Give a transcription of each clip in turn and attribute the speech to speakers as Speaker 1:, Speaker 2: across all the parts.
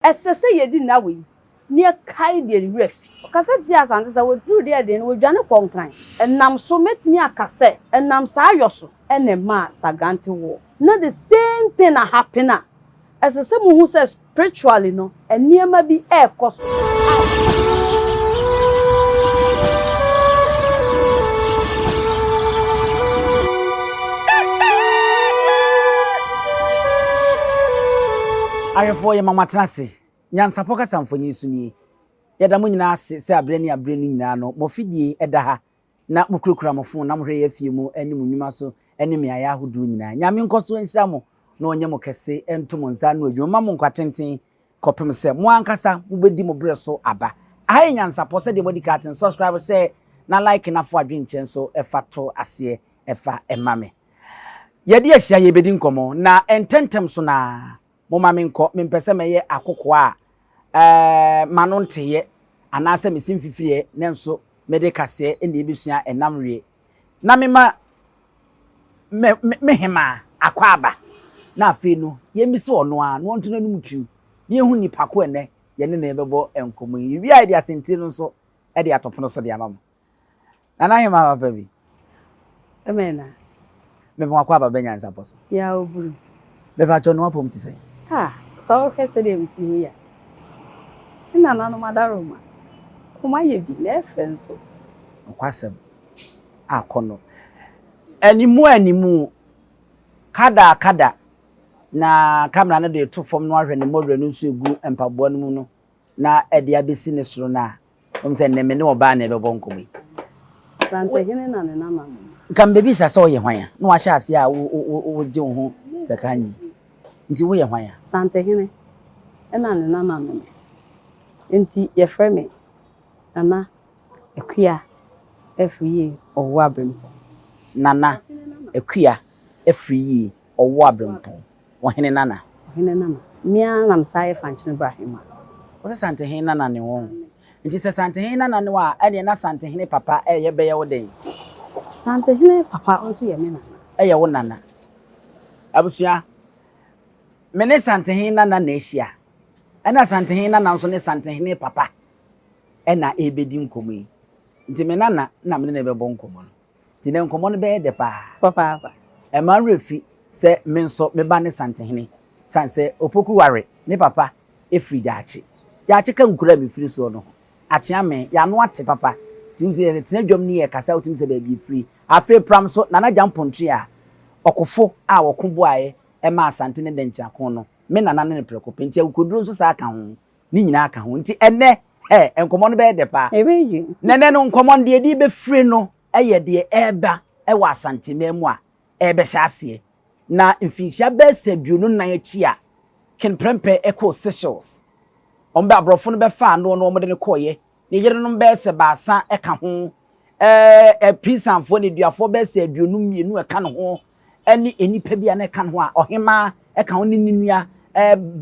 Speaker 1: Ɛsɛ sɛ yɛdi nna wei na yɛkae deɛ ne werɛ afi. Ɔkasa tiaa Asante sɛ wɔduru deɛ ɛden no wɔdwane kɔ Nkran. Ɛnam so mɛtumi aka sɛ ɛnam saa yɔ so na ɛmaa Sagrante war. Na the same thing a happen a ɛsɛ sɛ mohu sɛ spiritually no nneɛma bi ɛrekɔ so.
Speaker 2: Ahwɛfoɔ yɛma mo atena ase. Nyansapɔ kasa mfonyin so nie. Yɛda mo nyinaa ase sɛ aberɛ ne aberɛ no nyinaa no mo afidie da ha na mo kurakura mo fon na mo hwɛ yɛn afie mu ne mo nnwuma so ne mmeaeɛ ahodoɔ nyinaa. Nyame nkɔ so nhyira mo na ɔnyɛ mo kɛse nto mo nsa ano adwuma mma mo nkwa tenten kɔpem sɛ mo ankasa mobɛdi mo berɛ so aba. Aha yɛ Nyansapɔ sɛdeɛ moadi kan ate no subscribe hyɛ na like na fo adwenkyerɛ nso fa to aseɛ fa ma me. Yɛde ahyia yɛrebɛdi nkɔmmɔ na ntɛntɛm so no ara momma menkɔ, mempɛ sɛ mɛyɛ akokoaa a ɛɛ m'ano nteeɛ anaasɛ mese mfifiriɛ nanso mede kaseɛ na ɛbɛsua ɛnam wie na mema me, me, me hemaa akwaaba na afei no yɛmmisa ɔno ara na ɔnto n'anom tuo na yɛhu nipa ko ɛnɛ yɛne no bɛbɔ nkɔmmɔ yi. Yɛwie a yɛde asɛntire no nso de ato pono so de ama mo. Nana Hemaa papa bi.
Speaker 1: Amen na.
Speaker 2: Mema w'akwaaba bɛ nyansapɔ so.
Speaker 1: Ya oburu.
Speaker 2: Mepakyɛw ne w'apɔm te sɛn?
Speaker 1: Ah, sɛ wohwɛ sɛdeɛ me ti ho yi a, me nananom adaworoma, wɔn ayɛ bi na ɛfɛ nso.
Speaker 2: Nokwasɛm, akɔnnɔ. Animu animu, kada kada, na camera no de reto fam na wahwɛ ne mmɔwerɛ no nso egu mpaboa no mu no na ɛde abɛsi ne soro no a, Wohu sɛ nnɛ me ne ɔbaa na ɛbɛbɔ nkɔmmɔ yi.
Speaker 1: Asantehene na ne nananom.
Speaker 2: Nka mebɛbisa sɛ woyɛ hwan a, na wahyɛ aseɛ a wogye wo ho sakanyi. Nti woyɛ hwan a?
Speaker 1: Asantehene na ne nananom. Nti yɛfrɛ me Nana Akua Afriyie Ɔwoabrempɔn.
Speaker 2: Nana Akua Afriyie Ɔwoabrempɔn. Ɔhene Nana.
Speaker 1: Ɔhene Nana. Me ara na mesan yɛ Fankyene Bra Hemmaa.
Speaker 2: Wo sɛ Santehene Nana ne wo? Nti sɛ Santehene Nana ne wo a, ɛneɛ na Santehene papa ɛyɛ bɛyɛ wo dɛn?
Speaker 1: Santehene papa nso yɛ me nana.
Speaker 2: Ɛyɛ wo nana. Abusua, me ne Santehene Nana na ahyia. Ɛna Santehene Nana nso ne Santehene papa ɛna ɛrebɛdi nkɔmmɔ yi. Nti me nana na me ne no bɛbɔ nkɔmmɔ no. Nti nɛ nkɔmmɔ no bɛyɛ dɛ paa.
Speaker 1: Papaapa.
Speaker 2: Ɛmma wo werɛ fi sɛ me nso me ba ne Santehene. Sane sɛ Opoku ware ne papa firi Gyaakye. Gyaakye ka nkuro a mefiri soɔ no ho. Akyea me, y'ano ate papa. Nti wohu sɛ yɛtena dwam ne yɛkasa a wotumi sɛ baabi ɛfiri. Afei Pram nso, Nana Gyampɔntwe a ɔkofo a ɔko boaeɛ maa Asante ne Dɛnkyira ko no, me nana ne no prɛko pɛ. Nti akokoduro nso saa ka ho. Ne nyinaa ka ho. Nti ɛnnɛ, hɛ, nkɔmmɔ no bɛyɛ dɛ paa.
Speaker 1: Ɛbɛyɛ.
Speaker 2: Na ɛnnɛ no, nkɔmmɔ no, deɛ yɛde rebɛfiri no yɛ deɛ ɛreba wɔ Asanteman mu a ɛrebɛhyɛ aseɛ. Na mfinhyia bɛyɛ sɛ 24 akyi a Ken Prempeh kɔɔ Seychelles, wɔn bɛ aborɔfo no bɛfaa noɔ na wɔde no kɔeɛ. Ne yerenom bɛyɛ sɛ baasa ka ho, ɛɛ Pisanfoɔ ne Duafoɔ bɛyɛ sɛ 52 ɛka ne ho, ne nnipa bi a na ɛka ne ho a ɔhemaa ka ho ne ne nua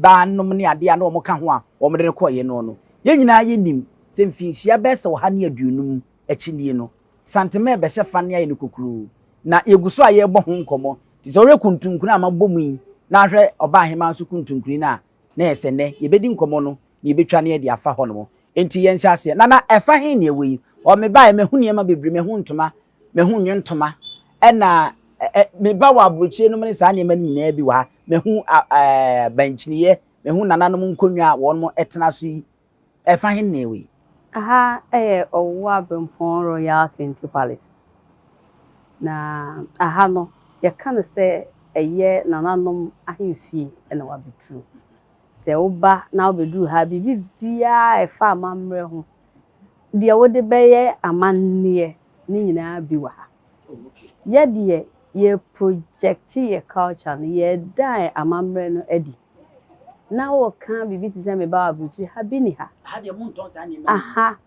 Speaker 2: baa nom ne adeɛ a na wɔn ka ho a wɔde no kɔeɛ no no. Yɛn nyinaa yɛnim sɛ mfinhyia bɛyɛ sɛ 150 akyi nie no, Santema rebɛhyɛ fa ne ayɛ no kokuroo. Na yɛgu so a yɛrebɔ ho nkɔmmɔ. Nti sɛ wohwɛ kuntunkuni a mabɔ mu yi na ahwɛ ɔbaahemaa nso kuntunkuni no a, na ɛyɛ sɛ nnɛ yɛbɛdi nkɔmmɔ no na yɛbɛtwa na yɛde afa hɔnom. Enti yɛnhyɛ aseɛ. Nana, ɛfa he na ɛwɔ yi? Ɔ, mebaeɛ, mahu nneɛma bebree, mahu ntoma, mahu nwontoma, ɛna ɛ, ɛ, meba wɔ aburokyire nom ne saa nneɛma no nyinaa bi wɔ ha. Mahu a, ɛ, bankyiniiɛ, mahu nananom nkonnwa a wɔn tena so yi. Ɛfa he na ɛwɔ yi?
Speaker 1: Aha yɛ Ɔwoo Aberempɔn Royal Kente Palace. Na aha no, yɛka no sɛ ɛyɛ nananom ahemfie na wabɛduru. Sɛ woba na wobɛduru ha a, biribi biara a ɛfa amammerɛ ho, deɛ wode bɛyɛ amanneɛ ne nyinaa bi wɔ ha. Yɛ deɛ, yɛ project yɛ culture no, yɛdan amammerɛ no adi. Na woka biribi te sɛ meba wɔ aburokyire ha bi ni ha.
Speaker 2: Aha deɛ montɔn saa nneɛma no.
Speaker 1: Aha.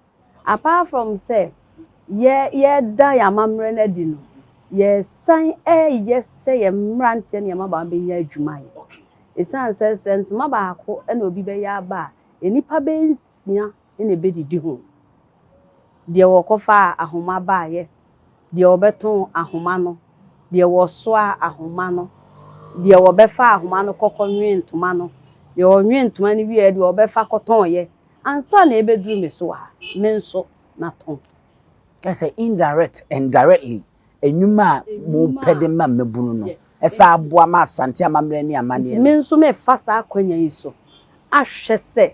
Speaker 1: Apart from sɛ yɛ yɛda yɛn amammerɛ no adi no, yɛsan ɛyɛ sɛ yɛn mmeranteɛ ne yɛn mmabaawa bɛnya adwuma ayɛ. Esiane sɛ sɛ ntoma baako na obi bɛyɛ aba a, nnipa bɛyɛ nsia na ɛbɛdidi ho. Deɛ wɔkɔfaa ahoma baeɛ, deɛ wɔbɛtɔn ahoma no, deɛ wɔsoaa ahoma no, deɛ wɔbɛfa ahoma no kɔkɔnwene ntoma no. Deɛ ɔnwen ntoma no wieɛ deɛ ɔbɛfa kɔtɔnyɛ ansa na ɛbɛduru me so wɔ ha. Me nso matɔn.
Speaker 2: Kyerɛ sɛ indirect and directly nnwuma a mopɛ de ma mmabunu no, ɛsan boa ma Asante amammerɛ ne amanneɛ
Speaker 1: Nti
Speaker 2: no.
Speaker 1: me nso mefa saa akwanya yi so ahwɛ sɛ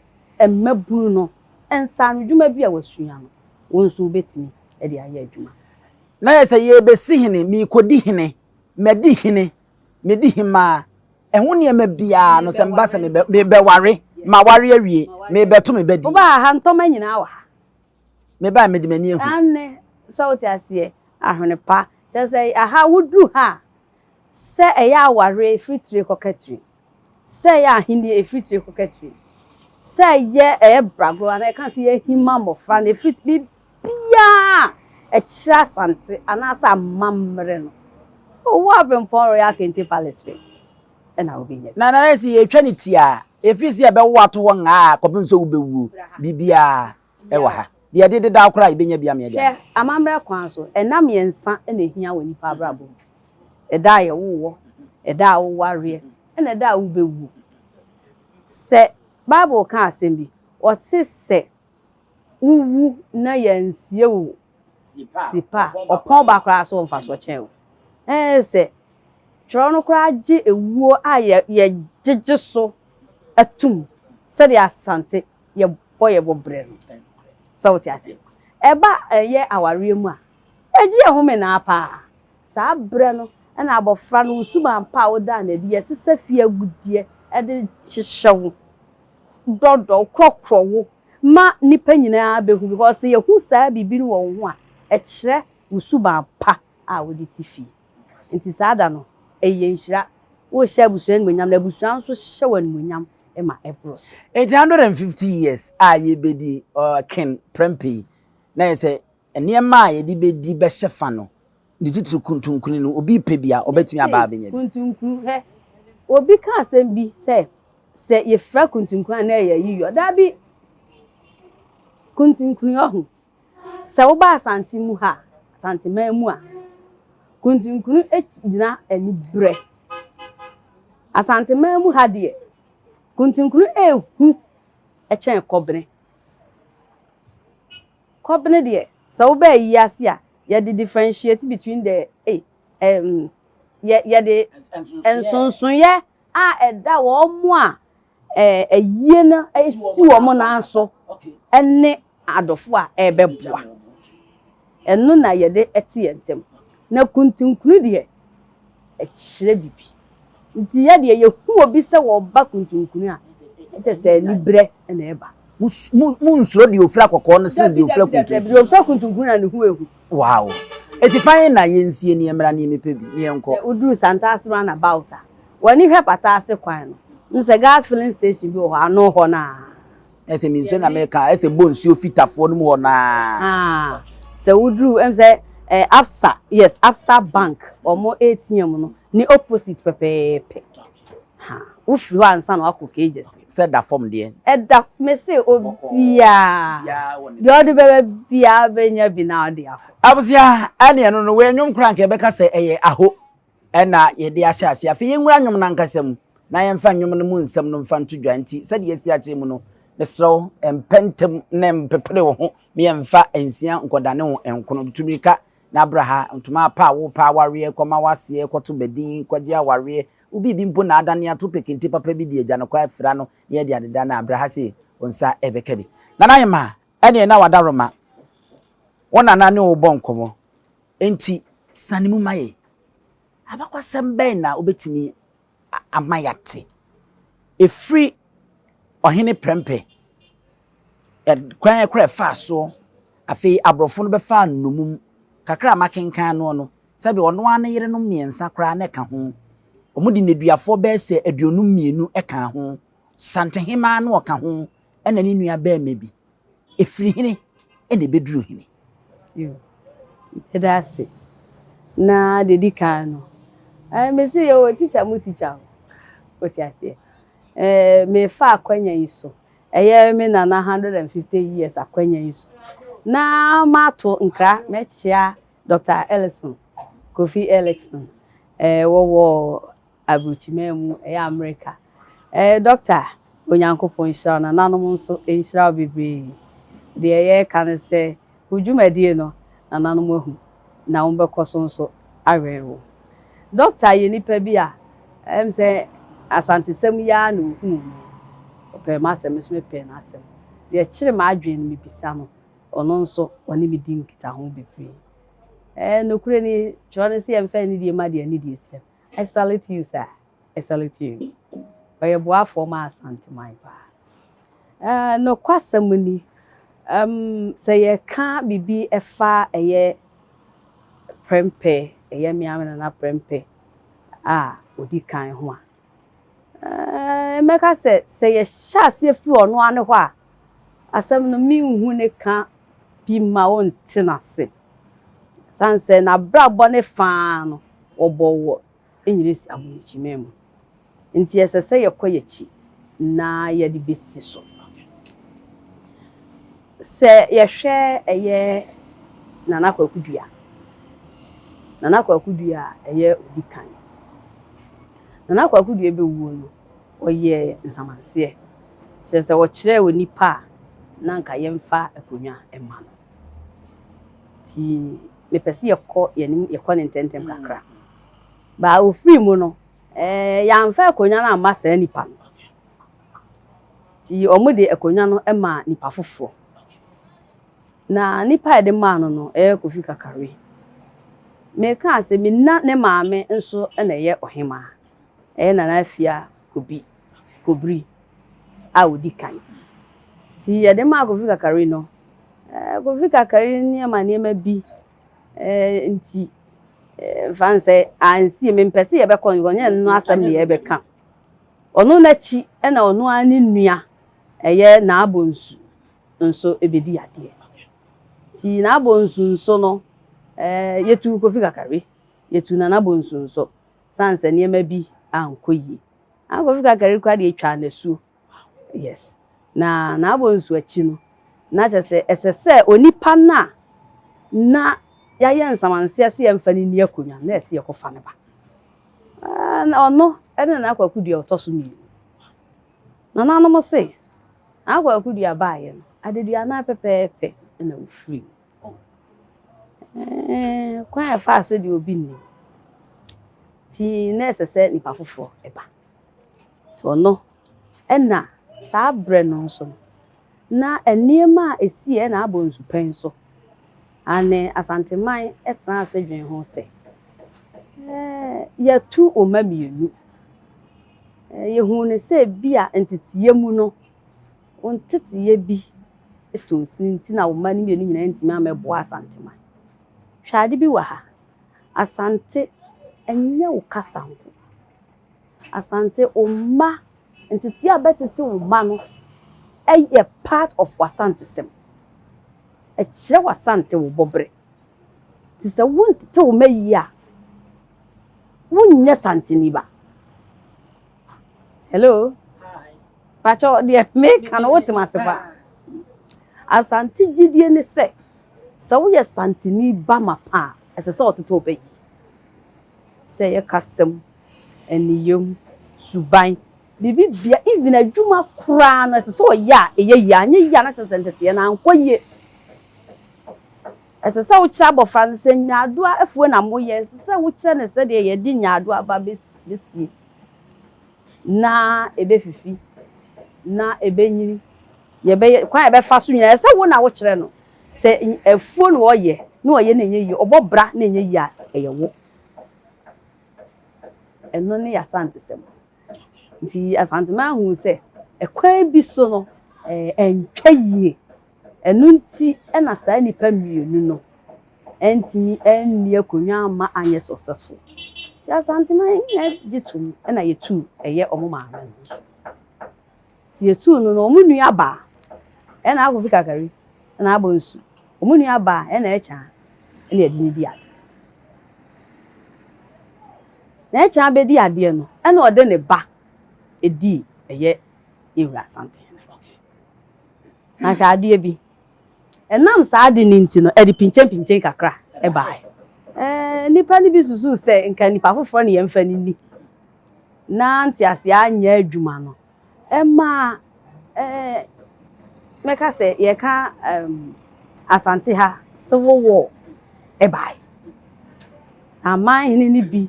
Speaker 1: mmabunu no nsaanodwuma bi a wɔasua no, wo nso wobɛtumi de ayɛ adwuma.
Speaker 2: Na yɛ sɛ yɛrebɛsi hene, merekɔdi hene, madi hene, medi hemmaa, ɛho nneɛma biara no, sɛ meba sɛ mebɛware, maware awie, merebɛto me ba din.
Speaker 1: Wobaa ha, ntɔma nyinaa wɔ ha.
Speaker 2: Mebae mede m'ani ahu.
Speaker 1: Aane, sɛ wote aseɛ, ahwene pa. Kyerɛ sɛ aha, woduru ha a, sɛ ɛyɛ awareɛ ɛfiri tire kɔka tire, sɛ ɛyɛ ahennie ɛfiri tire kɔka tire, sɛ ɛyɛ ɛyɛ bragorɔ anaa yɛka sɛ yɛahima mmɔfra no ɛfiri biribiara a ɛkyerɛ Asante anaasɛ amammerɛ no, wowɔ Aberempɔn Royal Kente Palace pɛ ɛna wobɛnya bi.
Speaker 2: Na na sɛ yɛtwa no tiaa, ɛfiri sɛ yɛbɛwo ato hɔ ngaa kɔpem sɛ wobɛwuo, biribiara wɔ ha. Deɛ yɛde dedaw koraa a, yɛbɛnya bi ama yɛde
Speaker 1: Hwɛ,
Speaker 2: ama.
Speaker 1: amammerɛ kwan so, nna mmiɛnsa na ɛhia wɔ nnipa abrabɔ mu. Ɛda a yɛwoo wɔ, ɛda a wowareɛ, ɛna ɛda a wobɛwuo. Sɛ Bible ka asɛm bi, ɔse sɛ wowu na yɛansie wo sie pa a, ɔpɔn ba koraa so wɔ mfasoɔ kyɛn wo. Ɛɛ sɛ twerɛ no koraa gye ewuo a yɛgyegye so atum sɛdeɛ Asante yɛbɔ yɛbɔ brɛ no. Sɛ wote aseɛ. Ɛba ɛyɛ awareɛ mu a, yɛgye yɛn ho menaa paa. Saa berɛ no na abɔfra no wo suban pa a wodaa no adi, yɛsesa fie agudeɛ de hyehyɛ wo, dɔdɔ wo, korɔkorɔ wo ma nnipa nyinaa bɛhu because sɛ yɛhu saa biribi no wɔ wo ho a, ɛkyerɛ wo suban pa a wode te fie. Nti saa da no, ɛyɛ nhyira. Wohyɛ abusua animuonyam na abusua nso hyɛ wo animuonyam ma ɛboro so.
Speaker 2: Nti 150 years a yɛbɛdi King Prempeh yi, na yɛ sɛ nneɛma a yɛde bɛdi bɛhyɛ fa no, ne titiriw kuntunkuni no, obi repɛ bi a, ɔbɛtumi aba abɛnya bi.
Speaker 1: Mese kuntunkuni, hwɛ, obi ka asɛm bi sɛ, sɛ yɛfira kuntunkuni a na ɛyɛ ayiyɔ. Dabi, kuntunkuni ɔho, sɛ woba Asante mu ha, Asanteman mu a, kuntunkuni gyina aniberɛ. Asanteman mu ha deɛ, kuntunkuni ɛhu kyɛn kɔbene. Kɔbene deɛ, sɛ woba ayi ase a, yɛde differentiate between the eh, um, yɛ yɛde nsonsonoeɛ a ɛda wɔn a eh, ayie no si wɔn nan so ne adɔfo a ɛrebɛboa. Ɛno na yɛde te yɛn ntam. Na kuntunkuni deɛ, ɛkyerɛ biribi. Nti yɛ deɛ yɛhu obi sɛ wɔba kuntunkuni a, ɛkyɛ sɛ aniberɛ na ɛba.
Speaker 2: Mo nsuro deɛ ofira kɔkɔɔ no sen deɛ ofira kuntunkuni.
Speaker 1: Deɛ ofira kuntunkuni na ne ho ehu.
Speaker 2: Wow. Eti fan na yɛnsie ne yɛmmra ne yɛmepɛ bi ne yɛnkɔ.
Speaker 1: Sɛ woduru Santase roundabout a, w'ani hwɛ Pataase kwan no, n sɛ gas filling station bi wɔ hɔ, ano hɔ naa.
Speaker 2: Ɛsɛ mi nso na meka ɛsɛ bɔ nsuo fitafoɔ no mu hɔ naa.
Speaker 1: Ah, sɛ woduru ɛm sɛ eh, Absa, yes, Absa Bank, wɔn ATM no, ne opposite pɛpɛɛpɛ. Ha, wofiri hɔ ansa na wakɔ Cages.
Speaker 2: Sɛ da fam deɛ.
Speaker 1: Ɛda, mese obiara, deɛ ɔde bɛbɛ biara bɛnya bi na ɔde akɔ.
Speaker 2: Abusua, ɛne ɛno no, wei nnwom koraa nka yɛbɛka sɛ ɛyɛ aho ɛna yɛde ahyɛ ase. Afei yɛnwura nnwom no ankasa mu na yɛmfa nnwom no mu nsɛm no mfa nto dwa. Nti sɛdeɛ yɛasi akyerɛ mu no, mesrɛ wo, mpɛ ntɛm na mpepere wo ho na yɛmfa nsia nkɔdane wo nkono. Tu mmirika na bra ha, ntoma apa a wopɛ awareɛ, kɔma w'aseɛ, kɔto badin, kɔgye awareɛ, wo biribi mpo na adane ato pɛ kente papa bi de agya no kɔ afira no na yɛde adeda no a, bra ha sei, wo nsa ɛbɛka bi. Nana Ahemaa, ɛneɛ na wadaworoma, wo nana ne wo bɔ nkɔmmɔ, enti sane mu ma yɛn. Abakwasɛm bɛn na wobɛtumi ama yɛate ɛfiri Ɔhene Prempeh kwan a ɛkora ɛfaa soɔ, afei aborɔfo no bɛfaa nnommum kakra a makenkan noɔ no, sɛbe ɔno ara ne yerenom mmiɛnsa koraa na ɛka ho. Wɔde nneduafoɔ bɛyɛ sɛ 52 ka ho. Santehemaa no ɔka ho, ɛna ne nua barima bi. Ɛfiri hene ɛna ɛbɛduru hene?
Speaker 1: Meda ase. Na deɛ di kan no, eh, mese yɛwɔ teacher mu teacher o. Wote aseɛ. Eh, mefa akwanya yi so. Ɛyɛ me nana 150 years akwanya yi so. Na mato nkra mɛkyia Dr. Ellison, Kofi Ellison. Eh, wɔwɔ aburokyiman mu, ɛyɛ America. Eh, doctor, Onyankopɔn nhyira wo, nananom nso nhyira wo bebree. Deɛ yɛreka ne sɛ, wo dwumadie no, nananom ahu, na wɔbɛkɔ so nso awɛn wo. Dɔkta yɛ nipa bi a ɛm sɛ Asantesɛm yi ara na ohuu me. Ɔpɛɛ m'asɛm, me nso mepɛɛ n'asɛm. Deɛ ɛkyere m'adwene no mebisa no, ɔno nso ɔne me di nkitaho bebree. Ɛɛ nokorɛ ni, twerɛ no sɛ yɛmfa anidie ma deɛ anidie sɛ. I salute you sir, I salute you. Ɔyɛ boafoɔ ma Asanteman paa. Ɛɛ nokwasɛm ni, sɛ yɛka biribi ɛfa ɛyɛ Prempeh, ɛyɛ me ara me nana Prempeh a ɔdi kan ho a, ɛɛ mɛka sɛ sɛ yɛhyɛ aseɛ firi ɔno ara ne hɔ a, asɛm no menhu ne ka bi ma wonte n'ase. Ɛsiane sɛ n'abrabɔ ne faa no, wɔbɔ wɔ Enyiresi Abonkyiman mu. Nti ɛsɛ sɛ yɛkɔ yɛn akyi na yɛde bɛsi so. Sɛ yɛhwɛ ɛyɛ Nana Kwaku Dua, Nana Kwaku Dua a ɛyɛ odi kan. Nana Kwaku Dua bɛwuo no, ɔyɛ nsamanseɛ. Kyerɛ sɛ ɔkyerɛɛ onipa a na nka yɛmfa akonnwa mma no. Nti mepɛ sɛ yɛkɔ yɛnim yɛkɔ ne ntɛmntɛm kakra. Baa ofiri mu no, yɛamfa akonnwa no amma saa nipa no. Nti wɔn de akonnwa no maa nipa foforɔ. Na nipa a yɛde maa no no ɛyɛ Kofi Kakari. Meka sɛ minna ne maame nso na ɛyɛ ɔhemaa. Ɛyɛ Nana Afia Kobi Kobiri a odi kan. Nti yɛde maa Kofi Kakari no, Kofi Kakari nneɛma nneɛma bi nti mfa n sɛ ansie mempɛ sɛ yɛbɛkɔ no ɔnyɛ no asɛm ne yɛbɛka. Ɔno n'akyi ɛna ɔno ara ne nua ɛyɛ N'abonsu nso ɛbɛdi adeɛ. Nti N'abonsu nso no, yɛtu Kofi Kakari, yɛtu Nana Bonsu nso san sɛ nneɛma bi ankɔ yie. Na Kofi Kakari koraa deɛ etwaa n'asuo. Yes. Na N'abonsu akyi no, na kyerɛ sɛ ɛsɛ sɛ onipa no a na yɛayɛ nsamanseɛ sɛ yɛmfa no nni akonnwa no, na ɛsɛ yɛkɔfa no ba. Na ɔno ɛne Nana Kwaku Dua ɔtɔ so mmienu. Nananom se, Nana Kwaku Dua baeɛ no, adeduanan pɛpɛɛpɛ na ofiri mu. Kwan a ɛfaa so deɛ obi nnim. Nti na ɛsɛ sɛ nipa foforɔ ɛba. Nti ɔno ɛna saa berɛ no nso no, na nneɛma a ɛsiiɛ na abɔ nsupɛn so. Ane Asanteman tena ase dwen ho sɛ, yɛtu mma mmienu. Yɛhuu no sɛ bi a nteteyɛ mu no, wo nteteyɛ bi tɔ sin nti na wo mma no mmienu nyinaa ntumi ammɛboa Asanteman. Hwɛ ade bi wɔ ha. Asante, ɛnyɛ wo kasa nko. Asante, wo mma, nteteyɛ a bɛtete wo mma no ɛyɛ part of w'asantesɛm. Ɛkyerɛ w'asante wo bɔberɛ. Nti sɛ wontete wo mma yie a, wonyɛ santeni ba. Hello? Pakyɛ deɛ meka no wote ase pa. Asante gyidie ne sɛ, sɛ woyɛ santeni ba ma pa a, ɛsɛ sɛ ɔtete wo ba yie. Sɛ ɛyɛ kasam, aniyam, suban, biribi bia, even adwuma koraa no ɛsɛ sɛ ɔyɛ a ɛyɛ yie. Anyɛ yie a na kyerɛ sɛ nteteeɛ no ankɔ yie. Ɛsɛ sɛ wokyerɛ abɔfra no sɛ nyaadoa afuo na moyɛ, ɛsɛ sɛ wokyerɛ no sɛdeɛ yɛde nyaadoa ba bɛsie na ɛbɛfifi na ɛbɛnyini. Yɛbɛyɛ kwan a yɛbɛfa so nyinaa, ɛsɛ sɛ wo na wokyerɛ no. Sɛ afuo na ɔyɛ na ɔyɛ na ɛnyɛ yie, ɔbɔ bra na ɛnyɛ yie a, ɛyɛ wo. Ɛno ne Asantesɛm. Nti Asanteman hu sɛ ɛkwan bi so no, ɛntwa yie. Ɛno nti ɛna saa nnipa mmienu no ɛntumi ɛnni akonnwa amma anyɛ successful. Nti Asanteman nyinaa gye tom ɛna yɛtuu ɛyɛ ɔmo maame no nso. Nti yɛtuu no no, ɔmo nua baa ɛna Kofi Kakari ɛna abɔ nsu. Ɔmo nua baa ɛna Ɛkyaa ɛna yɛde no di adeɛ. Na Ɛkyaa bɛdi adeɛ no, ɛna ɔde ne ba edii ɛyɛ Ewura Asantehene. Na hwɛ adeɛ bi, ɛnam saa ade no nti no, ɛde pinkyen kakra ɛbaeɛ. Nnipa no bi susu sɛ nka nipa foforɔ ne yɛmfa no ni. Na nteaseɛ anyɛ adwuma no. Ɛmaa ɛɛ mɛka sɛ yɛka Asante ha civil war ɛbae. Sɛ amanhene no bi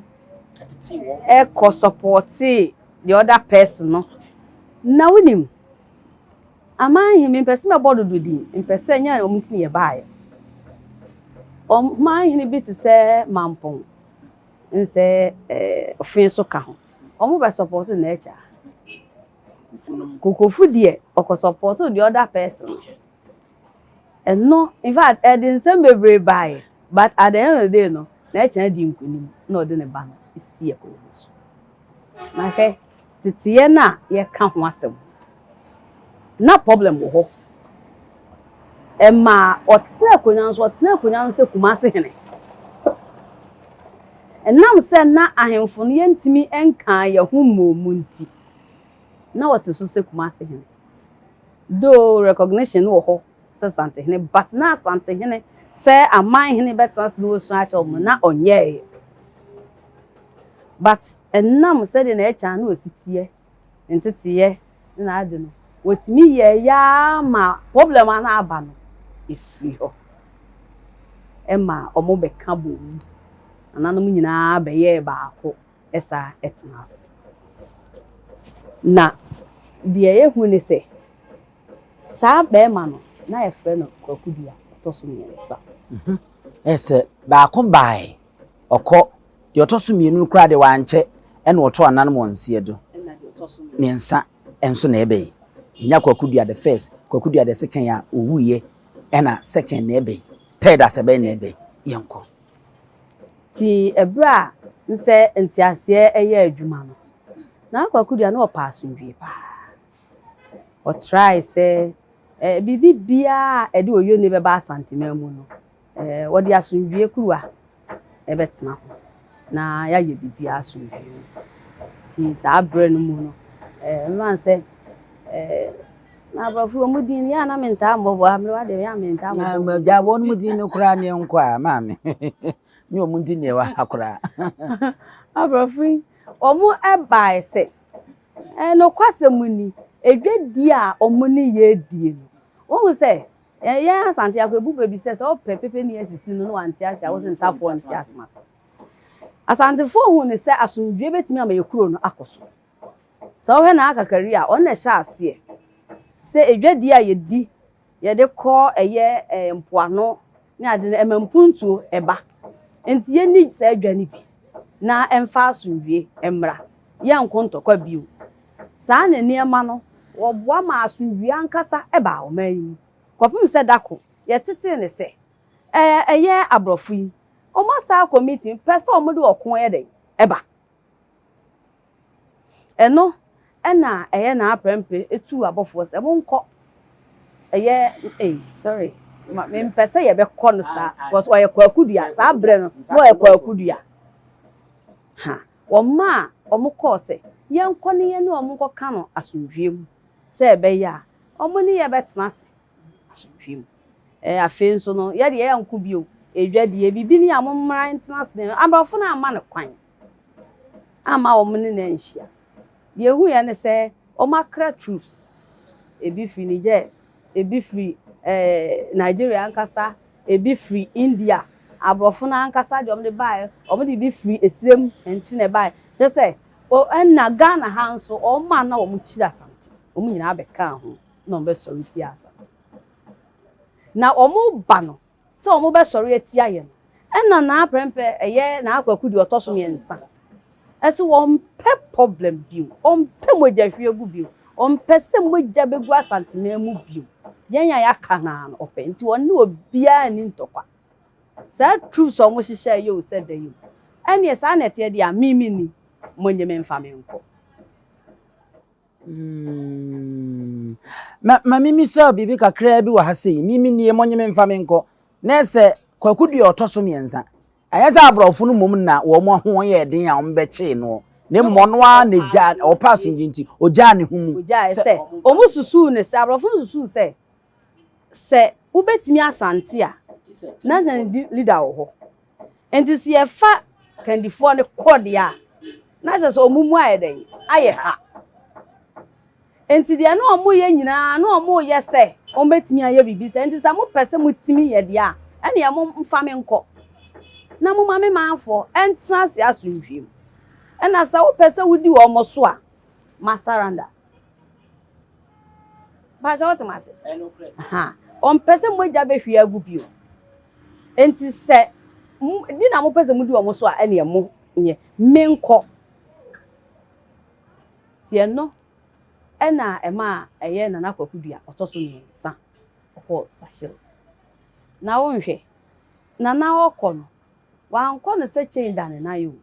Speaker 1: ɛkɔ supportee the other person no. Na wonim, amanhene mempɛ sɛ mɛbɔ dodo din, mpɛ sɛ nyɛ wɔn ti na yɛbaeɛ. Ɔmanhene bi te sɛ Mampɔn, nsɛ Ɔfe nso ka ho. Wɔn bɛ support n'akyi. Kokofu deɛ ɔkɔ support the other person. Ɛno in fact ɛde nsɛm bebree baeɛ, but at the end of the day no, n'akyi di nkunim na ɔde ne ba no esi akonnwa so. Na hwɛ teteɛ no a yɛka ho asɛm na problem wɔ hɔ. Ɛmaa ɔtena akonnwa no so, ɔtena akonnwa no sɛ Kumase hene. Ɛnam sɛ na ahemfo no yɛntumi nka yɛn ho mmom nti, na ɔte so sɛ Kumase hene. Though recognition wɔ hɔ sɛ Asantehene, but na Asantehene sɛ amanhene bɛtena ase na wɔsua akyerɛ wɔn na ɔnyɛɛ. But ɛnam sɛdeɛ na ɛkya na osi teɛ, nteteɛ na ade no, wɔtumi yɛ yaa ma problem a na aba no efiri hɔ. Ɛma wɔn bɛka bɔ mu. Nananom nyinaa bɛyɛɛ baako ɛsa ɛtena ase. Na deɛ yɛhu ne sɛ saa bɛrima no na yɛfrɛ no Kwaku Dua ɔtɔ so 3.
Speaker 2: Ɛsɛ baako bae ɔkɔ, deɛ ɔtɔ so 2 no koraa deɛ wankyɛ ɛna ɔtɔ ananom wɔ nseɛ do.
Speaker 1: Ɛna deɛ ɔtɔ so
Speaker 2: 3 ɛnso na ɛbɛ yi. Yɛnya Kwaku Dua the first, Kwaku Dua the second a owuiɛ, ɛna second na ɛbɛ yi. Third asɛ bɛyɛ na ɛbɛ yi. Yɛnkɔ.
Speaker 1: Nti ɛberɛ a nsɛ nteaseɛ ɛyɛ adwuma no, na Kwaku Dua na ɔpɛ asomdwie paa. Ɔtrae sɛ biribi biara a ɛde oyone bɛba Asanteman mu no, wɔde asomdwie kuruwa ɛbɛtena ho na yɛayɛ biribiara asomdwie mu. Nti saa berɛ no mu no, mma sɛ na aborɔfo wɔn din yɛ a na mentaa mmɔ bɔ amerewa deɛ yɛ a mentaa mmɔ bɔ.
Speaker 2: Gya wɔn mu din no koraa ne nkɔ a maame. Ne wɔn din na ɛwɔ ha koraa.
Speaker 1: Aborɔfo yi, wɔn ɛbae sɛ nokwasɛm ni, edwadie a wɔn ne yɛ die no, wɔn sɛ yɛn Asante akɔ ebu baabi sɛ ɔpɛ pepe ne asisi no na wante ase a wɔsɛ nsafoɔ nte ase ase. Asantefoɔ hu ne sɛ asomdwie bɛtumi ama yɛ kuro no akɔ so. Sɛ ɔhwɛ na akakari a ɔno na ɛhyɛ aseɛ sɛ edwadie a yɛdi yɛde kɔ ɛyɛ mpoano ne ade no ɛma mpuntuo ɛba. Nti yɛnni saa adwa no bi na ɛmfa asomdwie mmra. Yɛnko ntɔkwa bio. Saa na nneɛma no wɔboa ma asomdwie ankasa ɛbaa ɔman yi mu. Kɔpem sɛ dako yɛtetee ne sɛ ɛyɛ aborɔfo yi wɔn asa akɔ meeting pɛ sɛ wɔn de ɔko yɛ dɛ ɛba. Ɛno ɛna ɛyɛ n'aprɛmpɛ etu abɔfoɔ sɛ monkɔ ɛyɛ sorry, ma mempɛ sɛ yɛbɛkɔ no saa because ɔyɛ Kwaku Dua saa berɛ no na ɔyɛ Kwaku Dua. Ha wɔn a wɔn kɔɔ sɛ yɛnkɔ ne yɛn ne wɔn nkɔka no asomdwie mu sɛ ɛbɛyɛ a wɔn ne yɛ bɛtena ase asomdwie mu. Afei nso no yɛde yɛn nko bio edwadie biribi ne a mo mmara ntena ase ne aborɔfo no ama no kwan ama wɔn ne na nhyia. Deɛ ehu yɛ ne sɛ wɔn akra troops, ebi firi Niger, ebi firi Nigeria ankasa, ebi firi India, aborɔfo no ankasa deɛ wɔn de baeɛ, wɔn de bi firi esirem nti na ɛbaeɛ. Kyerɛ sɛ ɛna Ghana ha nso wɔn a na wɔn kyiri Asante wɔn nyinaa bɛka ho na wɔn bɛsɔre tia Asante. Na wɔn ba no sɛ wɔn bɛsɔre atia yɛn ɛna n'aprɛmpɛ ɛyɛ n'akwaku deɛ ɔtɔ so 3 ɛsɛ wɔn pɛ problem bio, wɔn pɛ mogya hwie gu bio, wɔn pɛ sɛ mogya bɛgu Asanteman mu bio. Yɛn a yɛaka naa no ɔpɛ nti wɔn ne obiara ni ntɔkwa. Saa troops a wɔn hyehyɛ yɛ o sɛ da yi o ɛnneɛ saa na ɛteɛ deɛ a mimi ni mo nye me nfa me nkɔ.
Speaker 2: Ma mimi sɛ biribi kakraa bi wɔ ha sei, mimi nie mo nye me nfa me nkɔ. Na sɛ Kwaku Dua ɔtɔ so 3, ɛyɛ sɛ aborɔfo no mmom na wɔn ho yɛ den a wɔn bɛkyee no. Na mmom ɔno ara na gya ɔpɛ asomdwe nti ogyaa ne ho mu.
Speaker 1: Ogyaa sɛ wɔn susuu ne sɛ aborɔfo no susuu sɛ wobɛtumi Asante a na sɛ leader wɔ hɔ. Nti sɛ yɛfa kandifoɔ no kɔ deɛ a na kyerɛ sɛ wɔn mu ayɛ dɛn ayɛ ha. Enti deɛ na wɔyɛ nyinaa na wɔyɛ sɛ wɔbɛtumi ayɛ biribi sɛ nti sɛ mopɛ sɛ motumi yɛ deɛ a, ɛneɛ momfa me nkɔ na moma me manfoɔ ɛntena ase asomdwie mu. Ɛna sɛ wopɛ sɛ wodi wɔn so a, ma surrender. Mpakyɛ wote me ase? Ha, ɔmpɛ sɛ mogya bɛhwie agu bio. Enti sɛ di na mopɛ sɛ modi wɔn so a, ɛneɛ mo nyɛ menkɔ. Nti ɛno ɛna ɛma ɛyɛ Nana Kwaku Dua ɔtɔ so 3 ɔkɔɔ Seychelles. Na wonhwɛ, Nana ɔkɔ no, wankɔ no sɛ chain da ne nan o.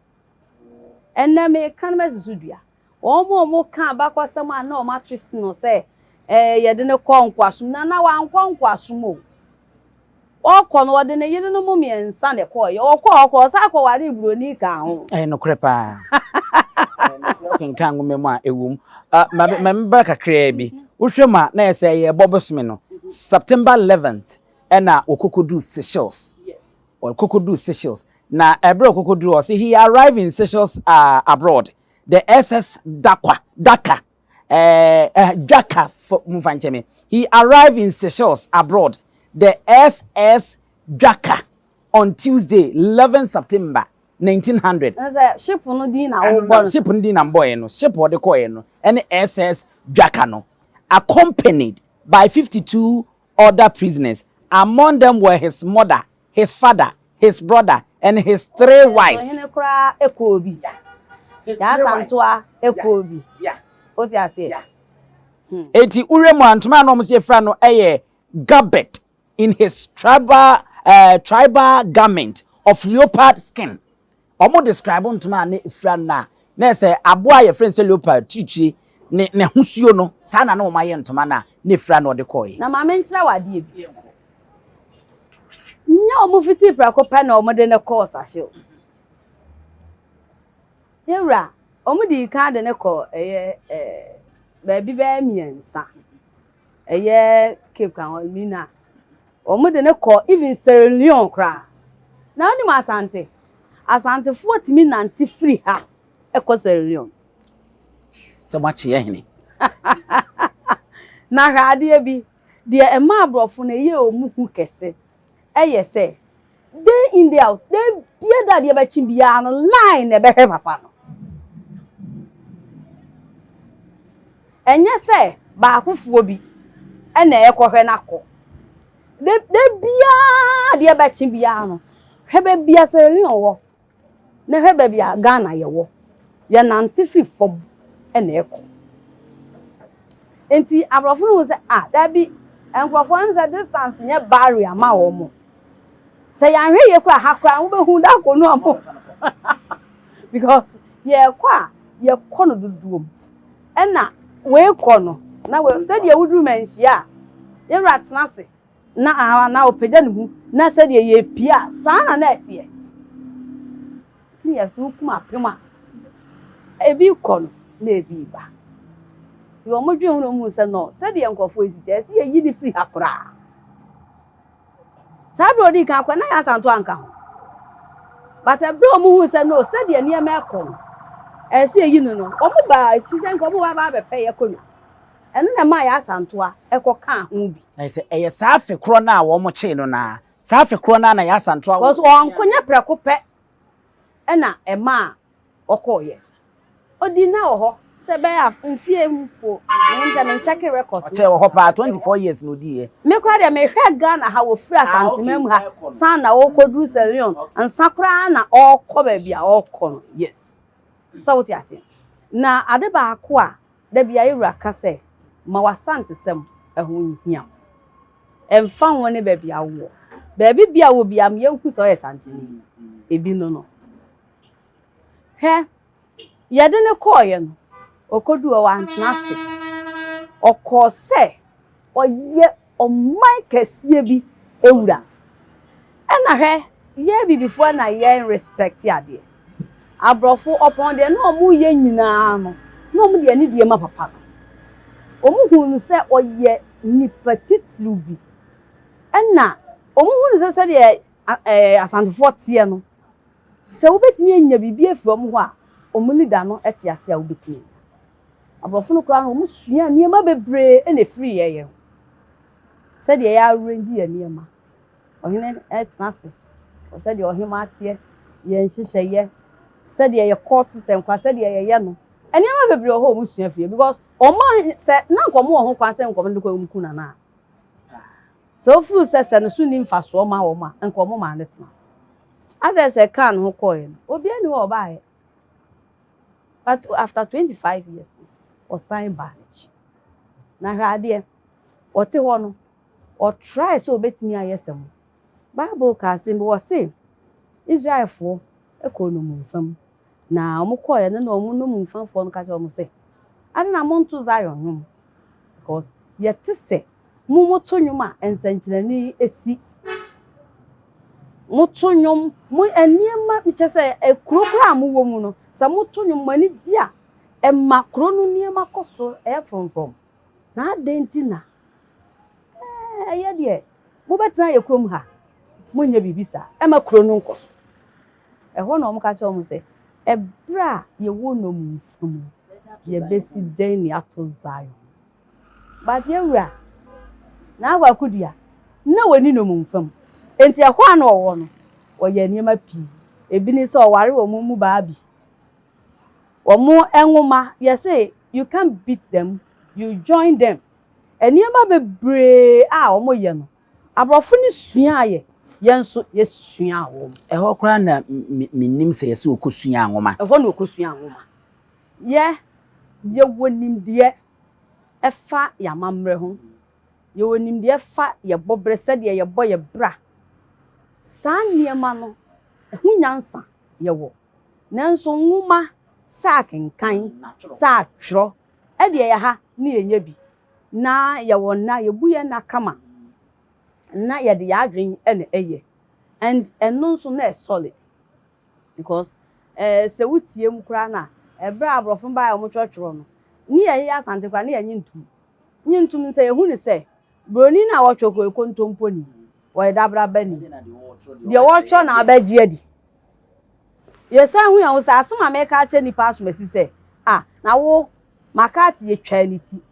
Speaker 1: Ɛnɛ meka no masi so dua. Wɔn a wɔka abakɔsɛm a na wɔn ato no sɛ yɛde no kɔ nkoasom. Nana wankɔ nkoasom o. Ɔkɔ no ɔde ne yerenom 3 na ɛkɔɔyɛ. Ɔkɔ ɔkɔ ɔsan akɔware buroni ka ho.
Speaker 2: Ɛyɛ nokorɛ paa. Kenkan nwoma mu a ɛwɔ mu. Ma membra kakraa bi. Wohwɛ mu a na yɛ sɛ yɛbɔ bosome no. September 11th ɛna wɔkɔkɔduu Seychelles. Wɔkɔkɔduu Seychelles. Na ɛberɛ a wɔkɔkɔduu hɔ, sɛ he arrived in Seychelles abroad. The SS Dakwa, Daka, Dwaka, mfa nkyɛn me. He arrived in Seychelles abroad. The SS Dwaka on Tuesday, 11 September 1900.
Speaker 1: Sɛ ship no din na wɔbɔ no.
Speaker 2: Ship no din na mbɔɛ no. Ship wɔde kɔɛ no. Ɛne SS Dwaka no. Accompanied by 52 other prisoners. Among them were his mother, his father, his brother, and his 3 wives.
Speaker 1: Ɔhene koraa ekɔ bi. Yaa Asantewaa ekɔ bi. O ti ase.
Speaker 2: Eti wura mu a ntoma a na wɔn si efra no ɛyɛ garbed in his tribal garment of leopard skin. Wɔn describe ntoma a ne efra no a na sɛ aboa a yɛfrɛ no sɛ leopard kyikyiri ne ne hosuo no saa na na wɔn ayɛ ntoma no a ne efra no ɔde kɔɔ.
Speaker 1: Na maame nkyerɛ wɔ adeɛ bi. Nyɛ wɔn fiti prɛko pɛ na wɔn de ne kɔɔ Seychelles. Yɛwura wɔn de kan de ne kɔ ɛyɛ baabi bɛyɛ 3 ɛyɛ Cape Town Mina. Wɔn de ne kɔ even Sierra Leone koraa. Na wɔn nim Asante. Asantefoɔ tumi nante firi ha ɛkɔ Sierra Leone.
Speaker 2: Sɛ mo akye ɛhene.
Speaker 1: Na hwɛ adeɛ bi deɛ ɛma aborɔfo no ɛyɛ wɔn hu kɛse ɛyɛ sɛ day in day out day bia da adeɛ bɛkye biara no line na ɛbɛhwɛ papa no. Ɛnyɛ sɛ baakofoɔ bi ɛna ɛkɔhwɛ n'akɔ. De biara adeɛ bɛkye biara no hwɛ baabi a Sierra Leone wɔ na hwɛ baabi a Ghana yɛwɔ. Yɛnante firi fam ɛna ɛkɔ. Nti aborɔfo no hu sɛ ah dabi nkurɔfoɔ no sɛ distance nyɛ barrier ma wɔn. Sɛ yɛanhwɛ yie koraa ha koraa wobɛhu da akɔ no amo. Because yɛkɔ a yɛkɔ no dodoɔ mu. Ɛna wei kɔ no na wei sɛdeɛ woduru manhyia a yɛwura tena ase na na ɔpagya ne ho na sɛdeɛ yɛpie a saa na na ɛteɛ. Nti yɛ sɛ wokum apem a ebi kɔ no na ebi ba. Nti wɔn dwen ho na wɔn hu sɛ no sɛdeɛ nkurɔfoɔ yi si teɛ ɛsɛ yɛyi ne firi ha koraa. Saa bere odi kan akɔ na yɛ asanto anka ho. But ɛbere wɔn hu sɛ no sɛdeɛ nneɛma ɛkɔ no ɛsɛ yɛyi no no wɔn ba akyi sɛ nka wɔn ba abɛpɛ yɛ akonnwa. Ɛno na ɛmaa yɛ asantoa ɛkɔ kaa ho bi.
Speaker 2: Na sɛ ɛyɛ saa afe korɔ no a wɔn kyee no naa saa afe korɔ no a na yɛ asantoa.
Speaker 1: Because wɔn nko nyɛ prɛko pɛ ɛna ɛmaa ɔkɔɔyɛ. Odi na wɔ hɔ sɛ bɛyɛ mfie mpo sɛ menkyɛke records.
Speaker 2: Ɔkyɛ wɔ hɔ paa 24 years na odi yɛ.
Speaker 1: Me koraa deɛ mehwɛ Ghana ha wɔfiri Asantema mu ha san na ɔrekɔduru Sierra Leone nsa koraa na ɔrekɔ baabi a ɔrekɔ no. Yes. Sɛ wote aseɛ. Na ade baako a dabi a yɛwura ka sɛ ma w'asantesɛm ɛho nhia. Ɛmfa ho ne baabi a wowɔ. Baabi bi a wɔ bi a yɛnhu sɛ ɔyɛ Santeni. Ebi no no. Hwɛ yɛde ne kɔɔyɛ no ɔkɔduru hɔ wantena ase. Ɔkɔɔ sɛ ɔyɛ ɔman kɛseɛ bi ewura. Ɛna hwɛ yɛn bibifoɔ na yɛn respect adeɛ. Aborɔfo ɔpɔn deɛ na ɔmo yɛ nyinaa no na ɔmo de anidie ma papa no. Ɔmo hu no sɛ ɔyɛ nipa titiriw bi. Ɛna ɔmo hu no sɛ sɛdeɛ Asantefoɔ teɛ no sɛ wobɛtumi anya biribi afiri ɔmo hɔ a ɔmo leader no te ase a wobɛtumi anya. Aborɔfo no koraa no, wɔsuaa nneɛma bebree na ɛfirii yɛn yɛn ho. Sɛdeɛ yɛ arrange yɛn nneɛma. Ɔhene tena ase, sɛdeɛ ɔhemaa teɛ, yɛn nhyehyɛeɛ, sɛdeɛ yɛ court system koraa, sɛdeɛ yɛyɛ no. Nneɛma bebree wɔ hɔ a wɔsua firi yɛn because wɔn a sɛ na nka wɔn wɔ ho kwan sɛ nka wɔn de kɔ wɔn ku nana a. Sɛ wofeel sɛ sɛ ne so nni mfasoɔ ma wɔn a, nka wɔn maa no tena ase. Adɛn sɛ ɛkaa ne ho kɔeɛ no, obiara nni hɔ a ɔbaeɛ. But after 25 years no, ɔsan baa n'akyi. Na hwɛ adeɛ, ɔte hɔ no, ɔtrae sɛ ɔbɛtumi ayɛ sɛ mo. Bible ka asɛm bi, wɔse Israelfoɔ kɔɔ nnommumfa mu. Na wɔkɔeɛ no na wɔn nnommumfafoɔ no ka kyerɛɛ wɔn sɛ, Adɛn na monto Zion nnwom? Because yɛte sɛ mo moto nnwom a nsɛnkyerɛnne si. Moto nnwom, mo nneɛma kyerɛ sɛ kuro koraa a mowɔ mu no, sɛ moto nnwom mo ani gye a, ɛma kuro no nneɛma kɔ so ɛyɛ frɔmfrɔm. Na adɛn nti na ɛyɛ deɛ mobɛtena yɛ kurom ha, monyɛ biribi saa, ɛma kuro no nkɔ so. Ɛhɔ na wɔka kyerɛ wɔn sɛ, ɛberɛ a yɛwɔ nnommumfa mu, yɛbɛsi dɛn ne ato Zion? But yɛn wura, Naa Kodua, na wɔni nnommumfa mu. Enti ɛhɔ a na ɔwɔ no, wɔyɛ nneɛma pii. Ebi ne sɛ ɔware wɔn mu baa bi. Wɔn nwoma, yɛse you can't beat them, you join them. Nneɛma bebree a wɔyɛ no, aborɔfo no sua ayɛ, yɛn nso yɛsua wɔn.
Speaker 2: Ɛhɔ koraa na menim sɛ yɛsɛ ɔkɔsua nwoma.
Speaker 1: Ɛhɔ na ɔkɔsua nwoma. Yɛ yɛwɔ nimdeɛ ɛfa yɛn amammerɛ ho. Yɛwɔ nimdeɛ fa yɛ bɔberɛ sɛdeɛ yɛbɔ yɛ bra. Saa nneɛma no, ɛho nyansa yɛwɔ. Nanso nwoma sɛ akenkan, sɛ atwerɛ, ɛdeɛ yɛ ha ne yɛnyɛ bi. Na yɛwɔ nna, yɛbu yɛn nna kama. Na yɛde yɛn adwene ɛna ɛyɛ. And ɛno nso na ɛ solid. Because sɛ wotie mu koraa na ɛberɛ a aborɔfo baa a wɔtwerɛtwerɛ no, ne yɛyɛ Asante koraa ne yɛnye ntom. Nye ntom sɛ yɛhu ne sɛ buroni no a wɔtwerɛ kɔ kontomponi, wɔyɛ dabrabani. Deɛ wɔtwerɛ na abɛgye adi. Yɛsan hu yɛn ho sɛ asɛm a meka akyerɛ nipa asomasi sɛ, ah, na wo McCarthy yɛtwaa ne ti.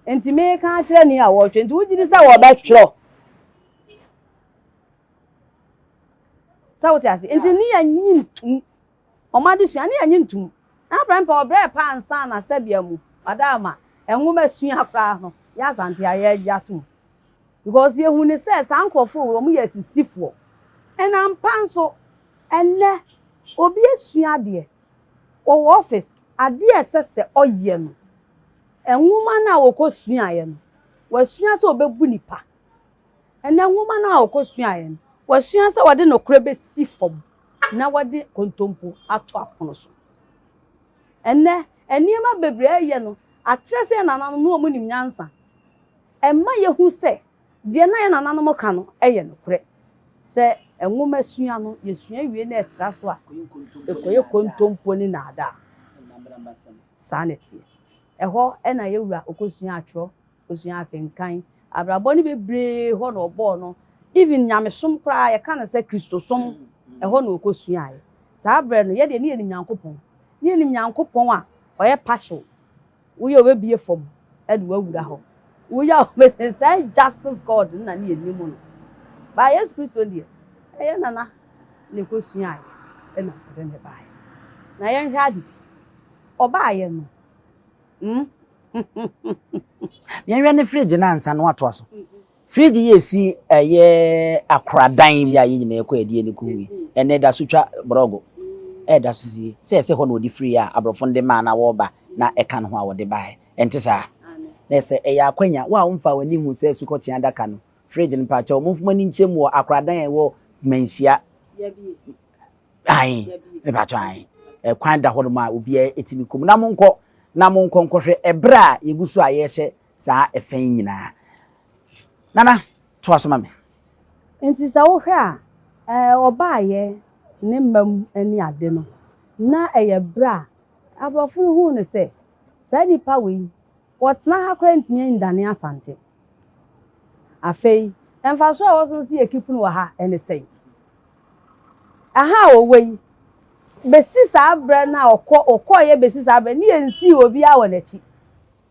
Speaker 1: Nti meka akyerɛ ni a wɔtwerɛ nti wogye di sɛ wɔbɛtwerɛ. Sɛ wote ase nti ne yɛnyi ntom. Ɔmo adesua ne yɛnyi ntom. Na aprɛmpɛ ɔbrɛ pa ansa na sɛbea mu ɔda ama nwoma sua koraa no yɛ Asante a yɛagye atom. Because yɛhu ne sɛ saa nkurɔfoɔ wei ɔmo yɛ asisifoɔ. Ɛna mpa nso ɛnnɛ obi asua adeɛ ɔwɔ office adeɛ a ɛsɛ sɛ ɔyɛ no nwoma no a wɔkɔ suaeɛ no wasua sɛ ɔbɛbu nipa. Ɛnɛ nwoma no a wɔkɔ suaeɛ no wasua sɛ wɔde nokorɛ bɛsi fam na wɔde kontompo ato apono so. Ɛnɛ nneɛma bebree ɛyɛ no akyerɛ sɛ yɛn nananom no wɔn nim nyansa. Ɛma yɛhu sɛ deɛ na yɛn nananom ka no ɛyɛ nokorɛ. Sɛ nwoma sua no yɛsua wie na ɛtra so a ɛkɔyɛ kontompo ne naadaa. Saa na ɛteɛ. Ɛhɔ ɛna yɛwura ɔkɔsua atwerɛ, ɔsua akenkan. Abrabɔ no bebree hɔ na ɔbɔɔ no. Even nyamesom koraa yɛka no sɛ Kristosom ɛhɔ na ɔkɔsuaeɛ. Saa berɛ no yɛdeɛ ne yɛnim Nyankopɔn. Ne yɛnim Nyankopɔn a ɔyɛ partial. Woyɛ ɔbɛbie fam ɛde wawura hɔ. Woyɛ a ɔbɛ saa justice God no na ne yɛnim no. Ba Yesu Kristo deɛ ɛyɛ nana na ɛkɔsuaeɛ ɛna ɔde ne baeɛ. Na yɛnhwɛ ade bi. Ɔbaeɛ no,
Speaker 2: Yɛnhwɛ ne fridge no ansa na watoa so. Fridge yi esi ɛyɛ akoradan yi a yɛn nyinaa kɔ yɛde yɛn kɔ yi. Ɛnɛ da so twa borɔgo. Ɛda so sie. Sɛ ɛsɛ hɔ na wɔde firi a aborɔfo no de maa na wɔreba na ɛka ne ho a wɔde baeɛ. Ɛnte saa? Na sɛ ɛyɛ akwanya, wo a womfa w'ani hu sɛ sukɔkyea adaka no, fridge no mpakyɛw, momfa mo ani nkyerɛ mu wɔ akoradan a ɛwɔ Manhyia. Ae, mepakyɛw ae. Ɛkwan da hɔ nom a obiara ɛtumi kɔ mu. Na monkɔ, na monkɔ nkɔhwɛ ɛberɛ a yɛgu so a yɛrehyɛ saa ɛfɛ yi nyinaa. Nana, toa so ma me.
Speaker 1: Nti sɛ wohwɛ a, ɔbaayɛ ne mma mu ne ade no, na ɛyɛ berɛ a aborɔfo no huu no sɛ saa nipa wei, wɔtena ha koraa ntumi ndane Asante. Afei, mfaso a ɛwɔ so nso yɛ keep no wɔ ha ɛne sɛn. Aha a ɔwɔ yi, besi saa berɛ no a ɔkɔ ɔkɔɔyɛ besi saa berɛ ne yɛnsii obiara wɔ n'akyi.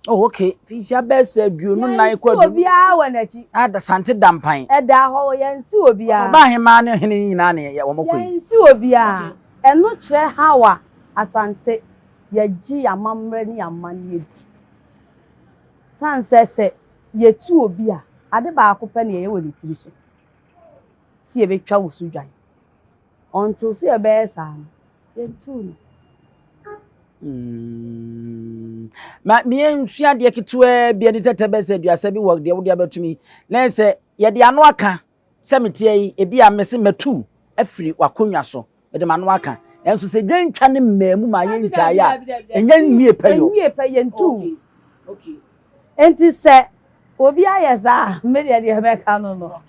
Speaker 2: Oh, okay. Mfinhyia bɛyɛ sɛ 24 kɔ
Speaker 1: Yɛnsi obiara wɔ n'akyi.
Speaker 2: Na Asante da mpan.
Speaker 1: Ɛda hɔ, yɛnsi obiara.
Speaker 2: Ɔbaa hemaa ne hene nyinaa ne wɔn kɔ yi.
Speaker 1: Yɛnsi obiara. Ɛno kyerɛ how a Asante yɛgye yɛn amammerɛ ne yɛn amanneɛ di. Sane sɛ sɛ yɛtu obi a, ade baako pɛ na yɛyɛ wɔ ne tiri so. Sɛ yɛbɛtwa wo so dwan. Until sɛ yɛbɛyɛ saa no, yɛntuu no.
Speaker 2: Ma meɛnsua adeɛ ketewaa bi ani tɛtɛ bɛsɛ 30 bi wɔ deɛ wode abɛtumi na sɛ yɛde ano aka sɛ meteɛ yi, ebi a mese matu afiri w'akonnwa so, mede m'ano aka, nanso sɛ dwantwa ne mmaa mu ma yɛntwaeɛ a, ɛnyɛ nwie pɛ yɔ.
Speaker 1: Nwie pɛ, yɛntu. Enti sɛ obi ayɛ saa a, me deɛ deɛ mɛka no no.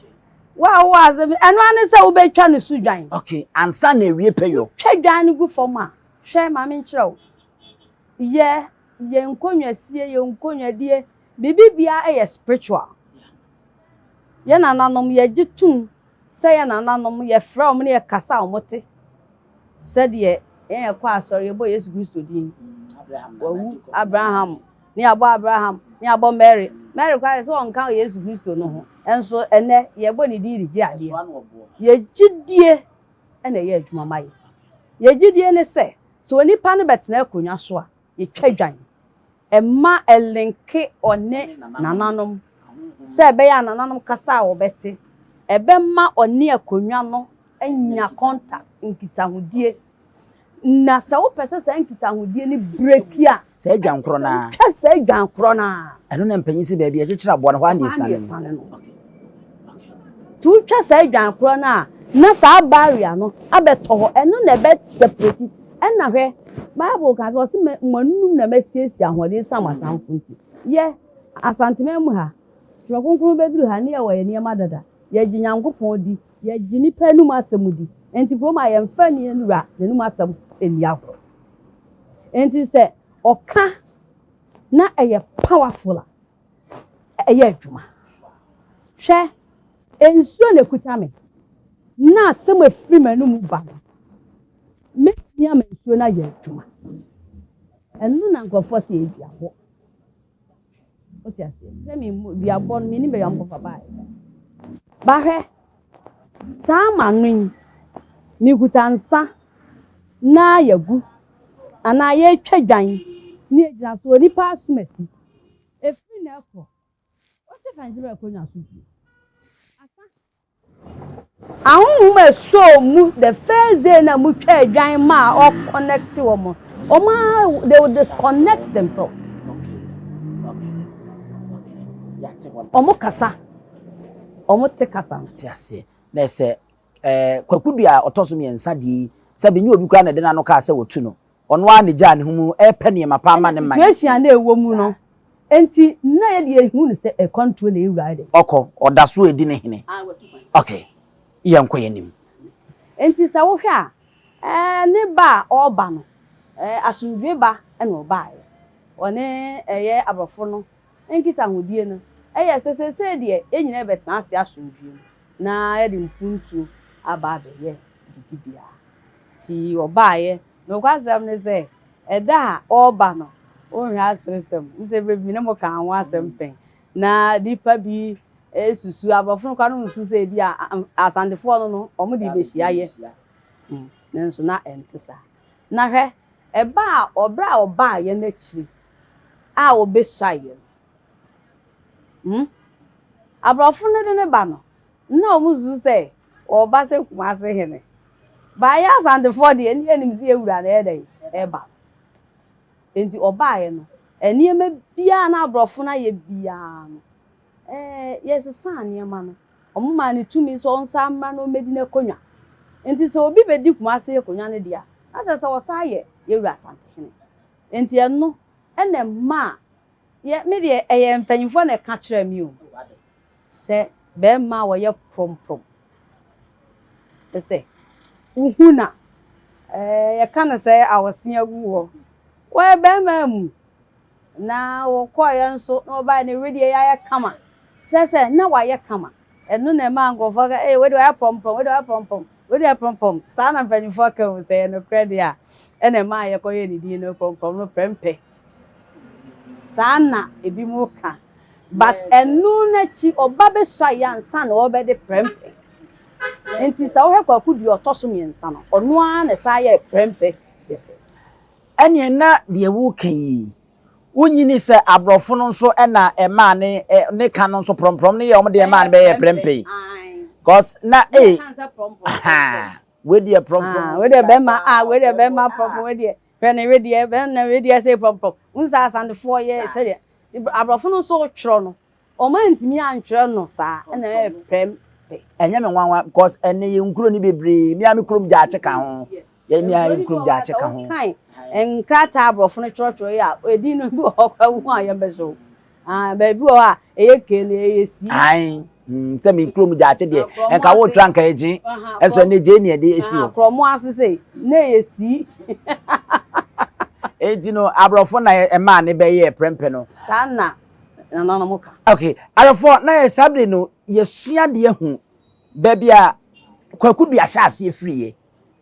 Speaker 1: Wo a wowɔ asɛm, ɛno ara ne sɛ wobɛtwa ne so dwan.
Speaker 2: Okay, ansa na awie pɛ yɔ.
Speaker 1: Twa dwan no gu fam a, hwɛ ma menkyerɛ wo. Yɛ yɛn nkonnwasie, yɛn nkonnwadie, biribi biara yɛ spiritual. Yɛn nananom, yɛgye tom sɛ yɛn nananom, yɛfrɛ wɔn na yɛkasa a wɔte. Sɛdeɛ yɛn yɛkɔ asɔre, yɛbɔ Yesu Kristo din. Wawu, Abraham, ne yɛabɔ Abraham, ne yɛabɔ Mary. Mary koraa sɛ ɔnka Yesu Kristo no ho. Nso ɛnɛ yɛbɔ ne din de gye adeɛ. Yɛgyidie na ɛyɛ adwuma ma yɛn. Yɛgyidie ne sɛ, sɛ onipa no bɛtena akonnwa so a, yɛtwa dwan. Ɛma ɛlinke ɔne nananom sɛ ɛbɛyɛ a nananom kasa a wɔbɛte. Ɛbɛma ɔne akonnwa no anya contact, nkitahodie. Na sɛ wopɛ sɛ saa nkitahodie no break a,
Speaker 2: saa dwan korɔ no ara.
Speaker 1: Twa saa dwan korɔ no ara.
Speaker 2: Ɛno na mpanyin sɛ baabi a yɛkyekyere aboa no hɔ ara na yɛsiane no.
Speaker 1: Nti wotwa saa dwan korɔ no a, na saa barrier no abɛtɔ hɔ. Ɛno na ɛbɛ separate. Ɛna hwɛ, Bible ka sɛ ɔse mo anum na masiesie ahoɔden sa mo atamfo nti. Yɛ Asanteman mu ha, Twerɛ Kronkron bɛduru ha ne yɛwɔ yɛ nneɛma dada. Yɛgye Nyankopɔn di, yɛgye nnipa anum asɛm di. Nti kurom a yɛmfa nni nwura n'anum asɛm nni agorɔ. Nti sɛ ɔka na ɛyɛ powerful a, ɛyɛ adwuma. Hwɛ, nsuo na ɛkuta me, na asɛm a ɛfiri m'anum ba no, mɛtumi ama nsuo no ayɛ adwuma. Ɛno na nkurɔfoɔ sɛ yɛ duabɔ. Wote aseɛ? Sɛ me duabɔ no, mennim baabi a wɔkɔfa baeɛ. Bahwɛ, saa m'ano yi, mekuta nsa na yɛagu anaa yɛretwa dwan ne yɛgyina so, onipa asom asi. Ɛfiri na ɛkɔ, wote fɛnkyerɛ akonnwa so bio. Asa. Ahonhom a ɛsɔɔ mu the first day na mutwa adwan ma a ɔconnect wɔn, wɔn a they will disconnect themselves. Wɔn kasa, wɔn te kasa no.
Speaker 2: Te aseɛ na ɛsɛ Kwaku Dua a ɔtɔ so 3 deɛ yi, sɛ bi nye obi koraa na ɛde n'ano kaa sɛ wɔtu no, ɔno ara na egyaa ne ho mu ɛrepɛ nneɛma pa ama ne man.
Speaker 1: Situation a na ɛwɔ mu no, nti na yɛ deɛ ehu no sɛ ɛkwantuo na ewura de.
Speaker 2: Ɔkɔ, ɔda so edi ne hene. Okay, yɛn kɔ yɛn nim.
Speaker 1: Nti sɛ wohwɛ a, ne ba a ɔreba no, asomdwe ba na ɔbaeɛ. Ɔne ɛyɛ aborɔfo no nkitahodie no, ɛyɛ sɛ seesei deɛ yɛn nyinaa bɛtena ase asomdwe mu na yɛde mpuntuo aba abɛyɛ biribiara. Nti ɔbaeɛ, nokwasɛm ne sɛ, ɛda a ɔreba no, wonhwɛ aseresɛm. Sɛ berɛ bi me ne mo kaa ho asɛm pɛn, na nipa bi esusu, aborɔfo no koraa no nsu sɛ ebi a Asantefoɔ no no, wɔn de bɛhyia yɛ. Nanso na ɛnte saa. Na hwɛ, ɛba a ɔberɛ a ɔbaeɛ no akyiri a ɔbɛsuaeɛ no, aborɔfo no de ne ba no, na wɔn susu sɛ ɔba sɛ Kumase hene. Baayɛ Asantefoɔ deɛ, ne yɛnim sɛ yɛwura no ɛyɛ dɛn ɛba. Nti ɔbaeɛ no, nneɛma biara na aborɔfo no ayɛ biara no, yɛsesaa nneɛma no. Wɔn maa ne tumi sɛ ɔnsan mmra na ɔmmɛdi n'akonnwa. Nti sɛ obi bɛdi Kumase akonnwa no deɛ a, na kyerɛ sɛ ɔsan yɛ yɛwura Asantehene. Nti ɛno ɛna ɛmaa yɛ, me deɛ ɛyɛ mpanyinfoɔ na ɛka kyerɛɛ me o, sɛ bɛrima a wɔyɛ prɔmprɔm, kyerɛ sɛ wohu na yɛka no sɛ awɔse agu hɔ, wɔyɛ bɛrima mu na wɔkɔeɛ nso na wɔbaeɛ no wedeɛ yɛayɛ kama, kyerɛ sɛ na wayɛ kama. Ɛno na ɛmaa nkurɔfoɔ ka, ee wei deɛ wayɛ prɔmprɔm, wei deɛ wayɛ prɔmprɔm, wei deɛ prɔmprɔm. Saa na mpanyinfoɔ ka o, sɛ ɛyɛ nokorɛ deɛ a, ɛna ɛmaa yɛkɔyɛɛ ne din no prɔmprɔm no prɛmpɛ. Saa na ebinom ka. But ɛno n'akyi ɔba bɛsuaeɛ ansa na ɔrebɛde Prempeh. Nti sɛ wohwɛ Kwaku Dua ɔtɔ so mmiɛnsa no, ɔno ara na ɛsan yɛɛ Prempeh the first.
Speaker 2: Ɛneɛ na deɛ woreka yi, wonyini sɛ aborɔfo no nso na ɛmaa ne ne ka no nso prɔmprɔm no yɛ wɔn deɛ ɛmaa no bɛyɛɛ Prempeh yi. Cause na ee, wei deɛ prɔmprɔm.
Speaker 1: Wei deɛ bɛrima, ah wei deɛ bɛrima prɔmprɔm, wei deɛ hwɛ ne wedeɛ, bɛrima wei deɛ sɛ prɔmprɔm. Wohu sɛ Asantefoɔ yɛ sɛdeɛ, aborɔfo no nso twerɛ no, Wɔantumi antwerɛ no saa ɛna ɛyɛ prɛm pɛ.
Speaker 2: Ɛnyɛ me nwanwa because ɛnɛ yɛn nkuro no bebree, me ara me kurom Gyaakye ka ho, yɛn me ara yɛn kurom Gyaakye ka ho.
Speaker 1: Wokan nkrataa aborɔfo no twerɛtwerɛ yi a, edin no bi wɔ hɔ koraa wohu a yɛn bɛhyɛ wo. Ah, baabi wɔ hɔ a ɛyɛ K no ɛyɛ C.
Speaker 2: Ae, mm, sɛ me kurom Gyaakye deɛ, nka wotwerɛ anka ɛyɛ Gye, ɛnso ɛnɛ Gye ne ɛde esi hɔ.
Speaker 1: Korɔmo ase sei, na ɛyɛ C.
Speaker 2: Enti no aborɔfo na ɛmaa ne bɛyɛɛ prɛmpɛ no.
Speaker 1: Saa na nananom ka.
Speaker 2: Okay, awɛfoɔ, na yɛ saa bere no yɛsua adeɛ hu baabi a Kwaku Dua hyɛ aseɛ firiiɛ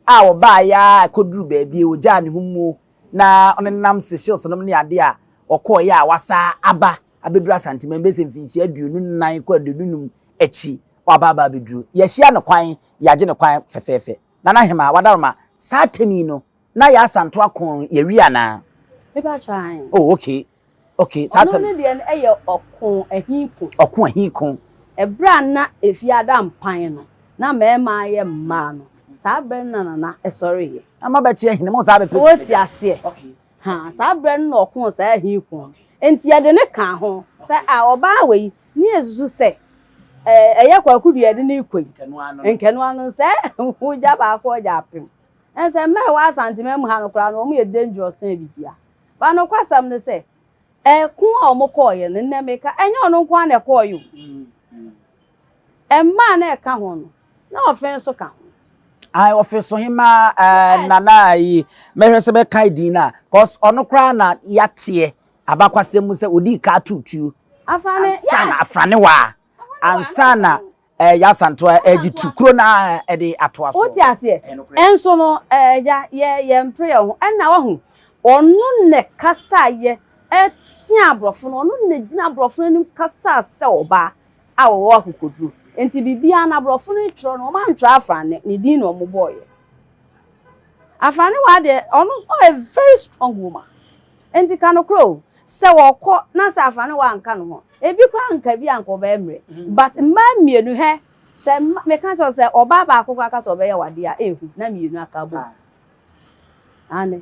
Speaker 2: a ɔbaeɛ ara kɔduru baabi a ɔgyaa ne ho mu na ɔnenam Seychelles nom ne adeɛ a ɔkɔeɛ a wasa aba abɛduru Asanteman bɛsɛ mfinhyia 24 kɔ 25 akyi waba aba abɛduru. Yɛahyia no kwan, yɛagye no kwan fɛfɛɛfɛ. Nana Hemaa, Wadaroma, saa tɛm yi no na yɛ Asantewa ko no yɛawie anaa?
Speaker 1: Mepa kyɛw, aane.
Speaker 2: Oh, okay. Okay, saa
Speaker 1: Ɔno
Speaker 2: tam.
Speaker 1: ne deɛ no yɛ ɔko ahi ko.
Speaker 2: Ɔko ahi ko.
Speaker 1: Ɛberɛ a na efie ada mpan no, na mmarima ayɛ mmaa no, saa berɛ no na Nana sɔreeɛ.
Speaker 2: Na moabɛkye ahene, mo saa bɛpɛ
Speaker 1: Wote aseɛ? Ha, saa berɛ no na ɔkoo saa ahi ko no. Enti yɛde no kaa ho sɛ, ah, ɔbaa wei, ne yɛsusu sɛ ɛɛ, ɛyɛ Kwaku deɛ yɛde no rekɔ yi. Nkɛnoa no, sɛ wogya baako a, ɔgya apem. Ɛnsɛ mmaa a ɛwɔ Asanteman mu ha no koraa no, wɔyɛ dangerous sɛn biribiara. But nokwasɛm ne sɛ, ɛko a wɔkɔeɛ no, nnɛ meka, ɛnyɛ ɔno nko ara na ɛkɔeɛ o. Mmaa a na ɛka ho no, na ɔfe nso ka ho.
Speaker 2: Ae, ɔfe so hemaa eh, Nana ayi, mɛhwɛ sɛ bɛkae din no a, cause ɔno koraa na yɛateɛ abakwasɛm mu sɛ odii ka too tuo.
Speaker 1: Afrane, yes!
Speaker 2: Ansa na Afranewa, ansa na Ɛɛ Yasantoa ɛgye tu kuro no ara ɛde atoa soɔ.
Speaker 1: Wote aseɛ? Nso no agya yɛ yɛmpere yɛn ho. Ɛna wahu, ɔno na ɛkasaeɛ tia aborɔfo no, ɔno na ɛgyina aborɔfo no anim kasaa sɛ ɔbaa a ɔwɔ akokoduro. Nti biribiara no aborɔfo no twerɛ no, wɔantwerɛ Afrane, ne din na wɔbɔeɛ. Afrane waa deɛ, ɔno nso ɔyɛ very strong woman. Nti ka nokorɛ o, sɛ ɔkɔ na sɛ Afrane waa nka ne ho Ebi koraa nka bi a nka ɔbɛyɛ mmerɛ but mmaa mmienu hɛ sɛ mma meka kyerɛ wo sɛ ɔbaa baako koraa ka sɛ ɔbɛyɛ wo adeɛ a ehu na mmienu aka abom ane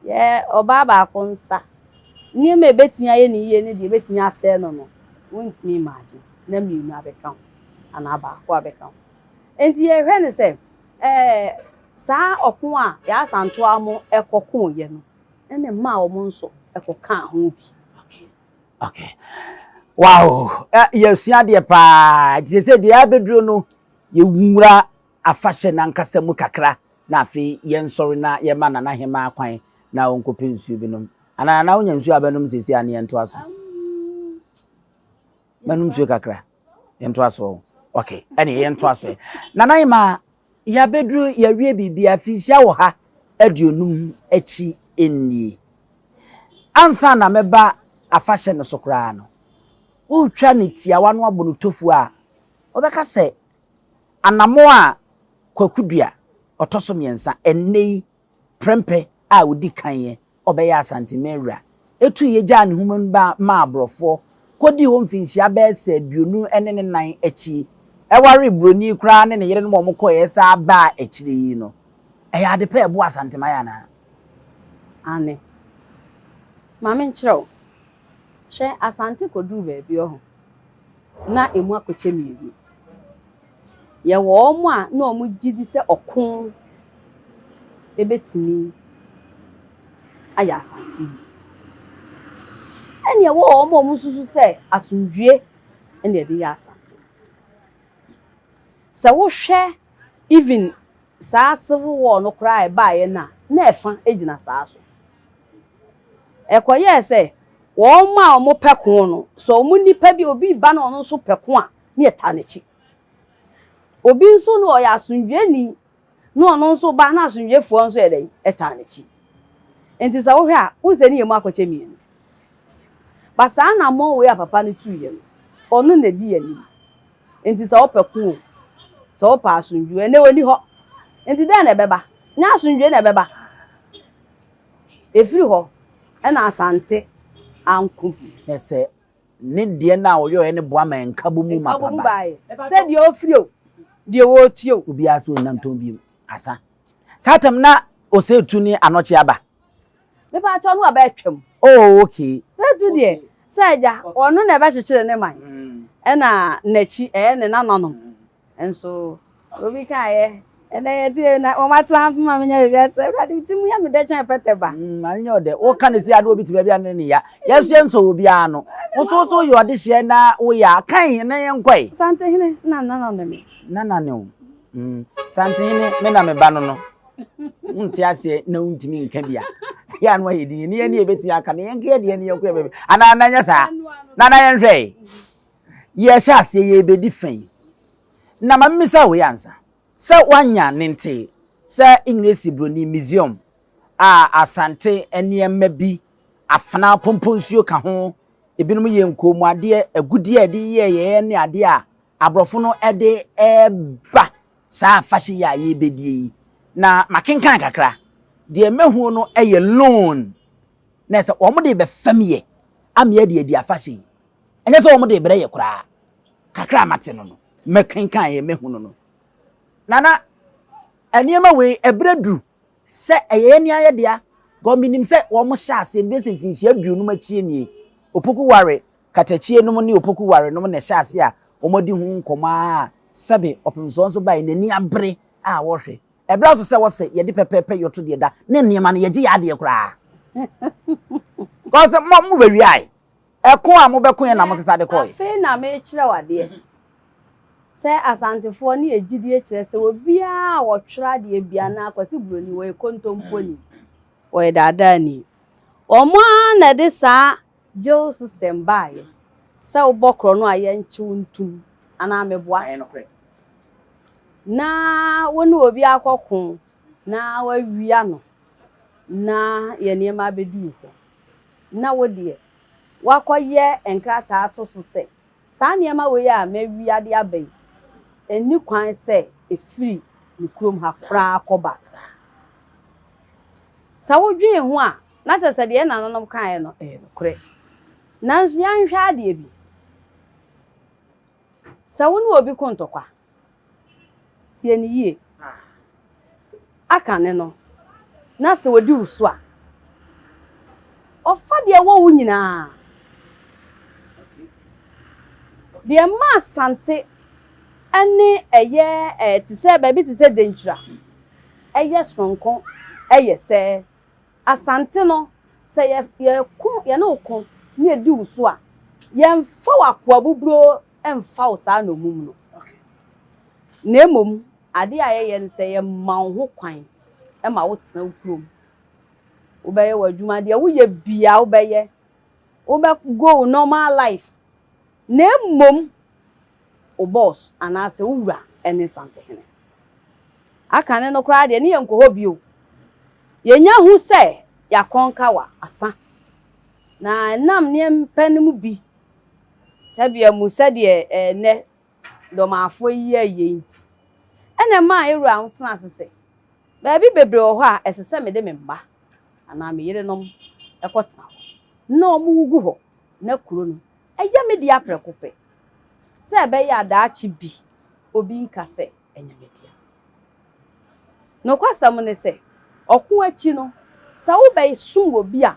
Speaker 1: yɛ ɔbaa baako nsa nneɛma a ebetumi ayɛ ne yie ne deɛ ebetumi asɛe no no wontumi imagine na mmienu abɛka ho anaa baako abɛka ho nti yɛhwɛ ne sɛ ɛɛ saa ɔko a yɛasantoa mo ɛkɔko yɛ no ɛna ɛmaa wɔn nso kɔkaa ho bi.
Speaker 2: Okay. Okay. Wow. Yɛsua adeɛ paa. Nti sɛ deɛ abɛduro no, yɛwura afahyɛ no ankasa mu kakra na afei yɛnsɔre na yɛma Nana Hemaa kwan na ɔnkɔpɛ nsuo bi nom. Anaa Nana wonya nsuo a bɛnom seesei a ne yɛntoa so? Bɛnom nsuo kakra. Yɛntoa so. Okay. Ɛne yɛntoa so. Nana Hemaa, Yɛabɛduru, yɛawie biribiara, mfinhyia 150 akyi nie. Ansa na mɛba afahyɛ no so koraa no, woretwa no tiawa na woabɔ no tofu a, wobɛka sɛ anammɔn a Kwaku Dua, ɔtɔ so mmiɛnsa, ɛnnɛ yi, Prempeh a ɔdi kan yɛ ɔbɛyɛɛ Asanteman wura, tuiɛ gyaa ne nwoma mu ba maa aborɔfoɔ kɔdii hɔ mfinhyia bɛyɛ sɛ 24 akyi, waree buroni koraa ne ne yerenom a wɔkɔeɛ saa baa akyire yi no. Ɛyɛ ade pa a ɛboa Asanteman anaa?
Speaker 1: Aane. Ma menkyerɛ wo. Hwɛ, Asante kɔduruu baabi ɔho, na ɛmu akɔkyɛ mmienu. Yɛwɔ wɔn a na wɔgye di sɛ ɔko bɛtumi ayɛ Asante yie. Ɛnna yɛwɔ wɔn a wɔsusu sɛ asomdwoeɛ na yɛde yɛ Asante. Sɛ wohwɛ even saa civil war no koraa a ɛbaeɛ no a, na ɛfa gyina saa so. Ɛkɔyɛɛ sɛ wɔn a wɔpɛ ko no, sɛ wɔn nipa bi obi ba na ɔno nso pɛ ko a, na yɛtaa n'akyi. Obi nso na ɔyɛ asomdwoeni na ɔno nso ba na asomdwoefoɔ nso yɛ dɛn? Ɛtaa n'akyi. Nti sɛ wohwɛ a, wohu sɛ ne yɛ mu akɔkyɛ mmienu. But saa anammɔn wei a papa no tuiɛ no, ɔno na ɛdi yɛn anim. Nti sɛ wopɛ ko o, sɛ wopɛ asomdwoe, ɛnnɛ ɔnni hɔ. Nti dɛn na ɛbɛba? Nyɛ asomdwoe na ɛbɛba. Ɛfiri hɔ na Asante anko bio.
Speaker 2: Na sɛ ne deɛ no a ɔyɔeɛ no boa ma nkabom mapa
Speaker 1: Nkabom
Speaker 2: ba.
Speaker 1: baeɛ. Sɛ deɛ ɔfiri o, deɛ ɔretie o.
Speaker 2: Obiara sɛ ɔnna ntɔn bio. Asa. Saa tam na Osei-Tu ne Anɔkye aba.
Speaker 1: Mepaakyɛw no aba atwam.
Speaker 2: Oh okay.
Speaker 1: Osei-Tu deɛ, sɛ agya, ɔno na ɛbɛkyekyere ne man. Ɛna n'akyi ɛyɛ ne nananom. Nso obi kaeɛ, ɛnɛ yɛte na wɔn atena ma menya baabi atena. Awurade me ti mu yɛ me dɛ kyɛn pɛtɛ ba.
Speaker 2: Mm, ma nyɛ ɔdɛ. Woka ne si a na obi te baabi a ne ne ya. Yɛn nso yɛnsɔ obiara ano. Wo nso so yɛ ɔdehyeɛ na woyɛ a, kan na yɛnkɔe.
Speaker 1: Santehene na nana ne me.
Speaker 2: Nana ne wo. Mm. Santehene, me na me ba no no. Wonte aseɛ na wontumi nka bi a. Yɛ ano ayɛ din. Ne yɛn ne yɛbɛtumi aka no. Yɛnka yɛ deɛ ne yɛnkɔ yɛ baabi. Anaa na nyɛ saa. Nana yɛnhwɛ. Yɛhyɛ aseɛ yɛrebɛdi fa yi. Na ma memmisa wo wei ansa. Sɛ woanya ne ntee sɛ Engiresi Buroni Museum a Asante nneɛma bi, afena, pomponsuo ka ho, ebinom yɛ nkɔnmuadeɛ, agudeɛ a yɛde yɛɛyɛɛ ne adeɛ a aborɔfo no de reba saa afahyɛ yi a yɛrebɛdie yi. Na makenkan kakra. Deɛ mahuo no yɛ loan. Na ɛsɛ wɔn de rebɛfam yɛ ama yɛde adi afahyɛ yi. Ɛnyɛ sɛ wɔn de rebrɛ yɛ koraa. Kakra a mate no no, mɛkenkan yɛ mɛhu no no. Nana, nneɛma wei ɛberɛ duru sɛ ɛyɛ yɛn ani ayɛ dea. Because menim sɛ wɔn hyɛ aseɛ no bɛsɛ mfinhyia aduonum akyie nie. Opoku ware katakyie nom ne opoku ware nom na ɛhyɛ aseɛ a wɔn adi ho nkɔmmɔ a sɛbe ɔpemsoɔ nso baeɛ n'ani abere a wɔhwɛ. Ɛberɛ aso sɛ wɔsɛ yɛde pɛpɛɛpɛ yɔto deɛ da ne nneɛma no yɛgye yɛ adeɛ koraa. Because mo mo bɛwiae. Ɛko a mobɛko yɛ na mosesa de kɔe.
Speaker 1: Afei na merekyerɛ wo adeɛ. Sɛ Asantefoɔ ne yɛ gyidie kyerɛ sɛ obiara a ɔtwerɛ adeɛ biara anaa Kwasi Buroni wɔyɛ kontomponi, wɔyɛ daadaani. Wɔn ara na ɛde saa jail system baeɛ sɛ wobɔ korɔno a yɛnkye wo ntom anaa meboa.
Speaker 2: Ɛyɛ nokorɛ.
Speaker 1: Na wo ne obi akɔko na wawia no na yɛ nneɛma abɛdu wo hɔ na wo deɛ woakɔyɛ nkrataa ato so sɛ saa nneɛma wei a mawia de aba yi, ɛnni kwan sɛ ɛfiri me kurom ha koraa kɔba. Sɛ wodwen ho a, na kyerɛ sɛ deɛ yɛn nananom kaeɛ no, ɛyɛ nokorɛ. Nanso yɛnhwɛ adeɛ bi. Sɛ wo ne obi ko ntɔkwa, Tie no yie. Aka ne no, na sɛ ɔdi wo so a, ɔfa deɛ ɛwɔ wo nyinaa. Deɛ ɛma Asante ne ɛyɛ ɛɛ te sɛ baabi te sɛ Denkyira ɛyɛ soronko ɛyɛ sɛ Asante no sɛ yɛ yɛko yɛne wo ko ne yɛdi wo so a, yɛmfa wo akoa buburo mfa wo saa nnommum no. Na mmom, adeɛ a yɛyɛ ne sɛ yɛma wo ho kwan ma wotena wo kurom. Wobɛyɛ w'adwuma, deɛ woyɛ biara wobɛyɛ. Wobɛ go wo normal life. Na mmom, wo boss anaasɛ wo wura ne Santehene. Akane no koraa deɛ ne yɛnkɔ hɔ bio. Yɛnya hu sɛ yɛakɔnka wa asa. Na ɛnam nneɛma no mu bi Sɛbea mu sɛdeɛ ɛnnɛ dɔmaafoɔ yi yɛ yei nti, ɛna ɛmaa yɛn wura no tenaa ase sɛ, Baabi bebree wɔ hɔ a ɛsɛ sɛ mede me mma anaa me yerenom kɔtena hɔ, na wɔwugu hɔ, na kuro no yɛ me dea prɛko pɛ, sɛ ɛbɛyɛ a daakye bi obi nka sɛ ɛnyɛ me dea. Nokwasɛm ne sɛ, ɔko akyi no, sɛ wobɛsom obi a,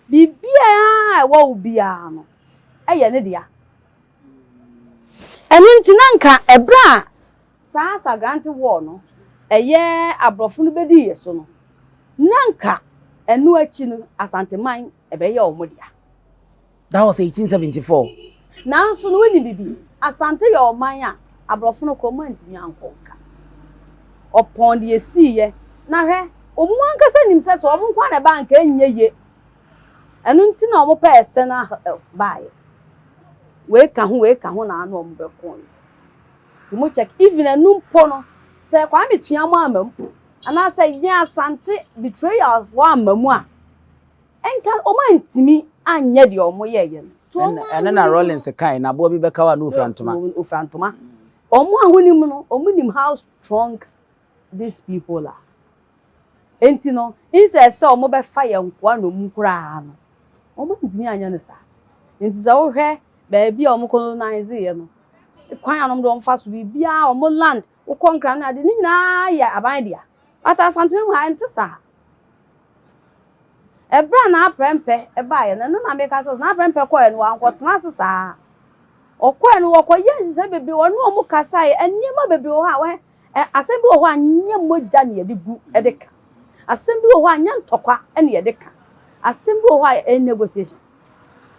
Speaker 1: biribiara a ɛwɔ wo biara no yɛ ne dea. Ɛno nti, na anka ɛberɛ a saa Sagrante War no, ɛyɛ aborɔfo no bɛdii yɛ so no, na anka ɛno akyi no, Asanteman ɛbɛyɛ wɔn dea.
Speaker 2: That was 1874.
Speaker 1: Nanso no wonim bibi, Asante yɛ ɔman a aborɔfo no koraa wɔantumi ankɔ nka. Ɔpɔn deɛ esiiɛ. Na hwɛ, wɔn ankasa nim sɛ sɛ wɔn nko ara na ɛbaa anka ɛnyɛ yie. Ɛno nti na wɔpɛ external help baeɛ. Wei ka ho, wei ka ho na ano wɔn bɛko. Nti mo check, even ɛno mpo no, sɛ Kwame Tweamo amma mu, anaasɛ yɛn Asante betrayal foɔ amma mu a, Nka wɔn antumi anyɛ deɛ wɔn yɛɛyɛ no.
Speaker 2: Ɛno na Rawlings kae, na aboa bi bɛka wo a na ofura ntoma.
Speaker 1: Ofura ntoma. Wɔn ahonim no, wɔn nim how strong these people are. Enti no, instead sɛ wɔn bɛfa yɛn nkoa nnommum koraa no, wɔn antumi anyɛ no saa. Nti sɛ wohwɛ baabi a wɔn colonize yɛ no, kwan a wɔn de wɔn fa so, biribiara, wɔn land, wokɔ Nkran ne ade, ne nyinaa yɛ aban dea. But Asantehene mu ha, ɛnte saa. Ɛberɛ a n'aprɛmpɛ baeɛ no, ɛno na meka kyerɛ wo sɛ n'aprɛmpɛ kɔeɛ no, wankɔtena ase saa. Ɔkɔeɛ no, wɔkɔyɛɛ nhyehyɛe bebree, ɔne wɔn kasaeɛ, nneɛma bebree wɔ hɔ a, wɔn ɛ, asɛm bi wɔ hɔ a nyɛ mogya na yɛde gu de ka. Asɛm bi wɔ hɔ a nyɛ ntɔkwa na yɛde ka. Asɛm bi wɔ hɔ a ɛyɛ negotiation.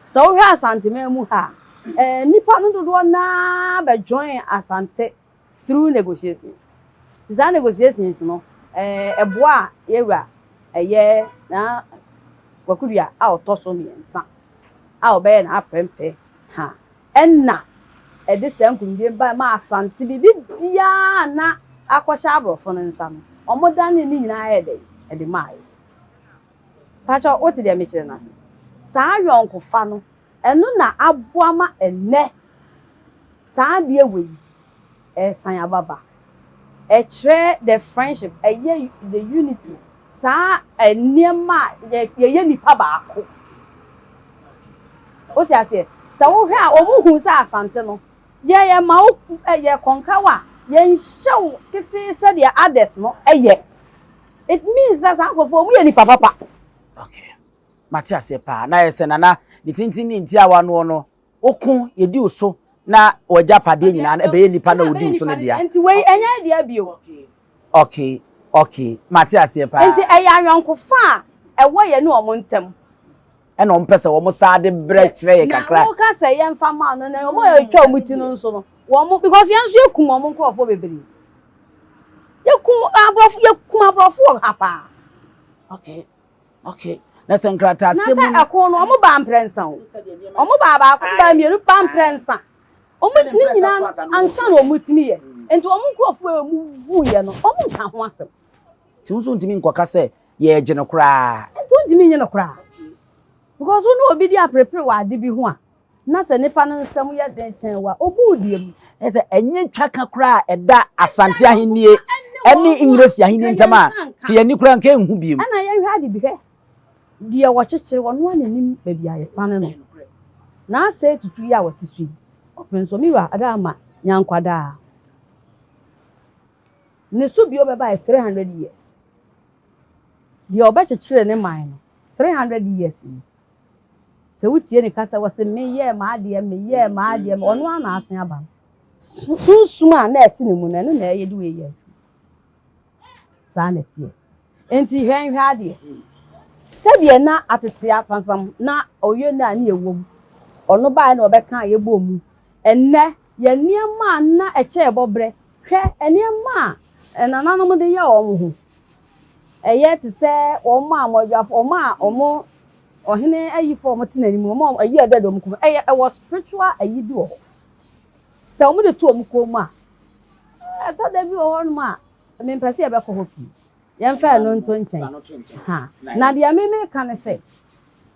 Speaker 1: Sɛ wohwɛ Asanteman mu ha a, eh, nnipa no dodoɔ no ara bɛ join Asante through negotiations. Nti saa negotiations no, eh, ɛboa yɛwura ɛyɛ na Kwaku-Dua a ɔtɔ so mmiɛnsa a ɔbɛyɛ n'aprɛmpɛ ha ɛna ɛde saa nkunimdie bae ma Asante biribi biara a na akɔhyɛ aborɔfo no nsa no, wɔdanee ne nyinaa yɛɛ dɛn? Ɛde maeɛ. Pakyɛ wote deɛ mekyerɛ no ase? Saa ayɔnkofa no, ɛno na aboa ma ɛnnɛ saa adeɛ wei ɛresan aba back. Ɛkyerɛ the friendship, ɛyɛ the unity, saa nneɛma a yɛyɛ nipa baako. Wote aseɛ? Sɛ wohwɛ a, wɔn hu sɛ Asante no, yɛ yɛ ma wo yɛ kɔnka wo a, yɛnhyɛ wo ketee sɛdeɛ others no yɛ. It means sɛ saa nkurɔfoɔ wɔn yɛ nipa papa.
Speaker 2: Okay. Mate aseɛ paa. Na yɛ sɛ nana ne tenten ne ntiawa noɔ no, woko yɛdi wo so na w'agyapadeɛ nyinaa no ɛbɛyɛ nipa na ɔdi wo so no dea.
Speaker 1: Nti wei ɛnyɛ dea bio.
Speaker 2: Okay, okay, mate aseɛ paa.
Speaker 1: Nti ɛyɛ ayɔnkofa a ɛwɔ yɛne wɔn ntam.
Speaker 2: Ɛna wɔn pɛ sɛ wɔn saa de brɛ kyerɛ yɛ kakra.
Speaker 1: Na wɔka sɛ yɛmfa ma no na wɔn a yɛtwa wɔn ti no nso no, wɔn because yɛn nso yɛkum wɔn nkurɔfoɔ bebree. Yɛkum aborɔfo, yɛkum aborɔfo wɔ ha paa.
Speaker 2: Okay. Okay. Na sɛ nkrataasɛm
Speaker 1: Na sɛ ɛko no, wɔn baa mprɛnsa o. Wɔn baa baako, baa mmienu, baa mprɛnsa. Wɔn ne nyinaa ansa na wɔn tumi yɛ. Nti wɔn nkurɔfoɔ a wɔn wuiɛ no, wɔn nka ho asɛm.
Speaker 2: Nti wo nso ntumi nkɔka sɛ yɛregye no koraa.
Speaker 1: Nti wontumi nye no koraa. Because wo ne obi di aperepere wɔ ade bi ho a, na sɛ nipa no nsɛm yɛ den kyɛn wo a, obu wo deɛ mu.
Speaker 2: Ɛyɛ sɛ ɛnyɛ twaka koraa a ɛda Asante ahennie ne Engiresi ahennie ntam a, ka yɛn ani koraa nka ɛnhu bio.
Speaker 1: Ɛna yɛnhwɛ ade bi hwɛ, deɛ wɔkyekyere, ɔno ara na nim baabi a yɛsane no. N'asɛe tutu yi a ɔte so yi, ɔpene so, me wura Adaama Nyankwadaa. Ne so bio bɛba yɛ 300 years. Deɛ ɔbɛkyekyere ne man no, 300 years ni. Sɛ wotie ne kasa, wɔse meyɛɛ m'adeɛ, meyɛɛ m'adeɛ, ɔno ara na asen aba no. Sunsum a na ɛte ne mu no, ɛno na ɛyɛ de wei yɛ adwuma. Saa na ɛteɛ. Enti hwɛ nhwɛ adeɛ. Sɛdeɛ na atete apansam na ɔyɛ no a ne yɛwɔ mu, ɔno baeɛ na ɔbɛkaa yɛbɔɔ mu. Ɛnnɛ, yɛn nneɛma a na ɛkyɛ yɛn bɔberɛ, hwɛ nneɛma a nananom de yɛ wɔn ho. Ɛyɛ te sɛ wɔn a mmɔdwafo, wɔn a wɔn ɔhene ayifo a wɔte n'anim, wɔn a ayi a ɛda wɔn kɔn mu. Ɛyɛ ɛwɔ spiritual ayi bi wɔ hɔ. Sɛ wɔde to wɔn kɔn mu a, ɛtɔ da bi wɔ hɔnom a mempɛ sɛ yɛbɛkɔ hɔ pii. Yɛmfa ɛno nto nkyɛn. Ha. Na deɛ me meka ne sɛ,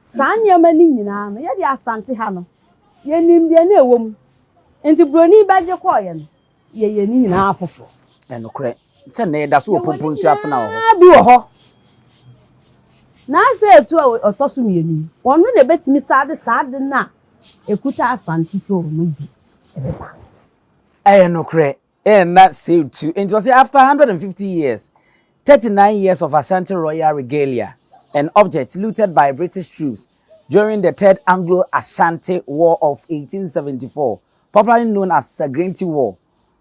Speaker 1: saa nneɛma no nyinaa no, yɛde Asante ha no, yɛnim deɛ na ɛwɔ mu. Nti buroni bɛgye kɔɔeɛ no, yɛyɛ ne nyinaa foforɔ.
Speaker 2: Ɛnokorɛ sɛ nnɛ yɛda so wɔ pompo nsuo afena wɔ hɔ.
Speaker 1: Bi wɔ hɔ. Na sɛ etu a ɔtɔ so mmienu yi, ɔno na ebetumi saa de saa ade no a ekuta Asante too no bi ɛbɛba.
Speaker 2: Ɛyɛ nokorɛ, ɛnna sɛ etu. Nti ɔsɛ after 150 years, 39 years of Ashanti royal regalia and objects looted by British troops during the Third Anglo-Ashanti War of 1874, popularly known as Sagrenti War,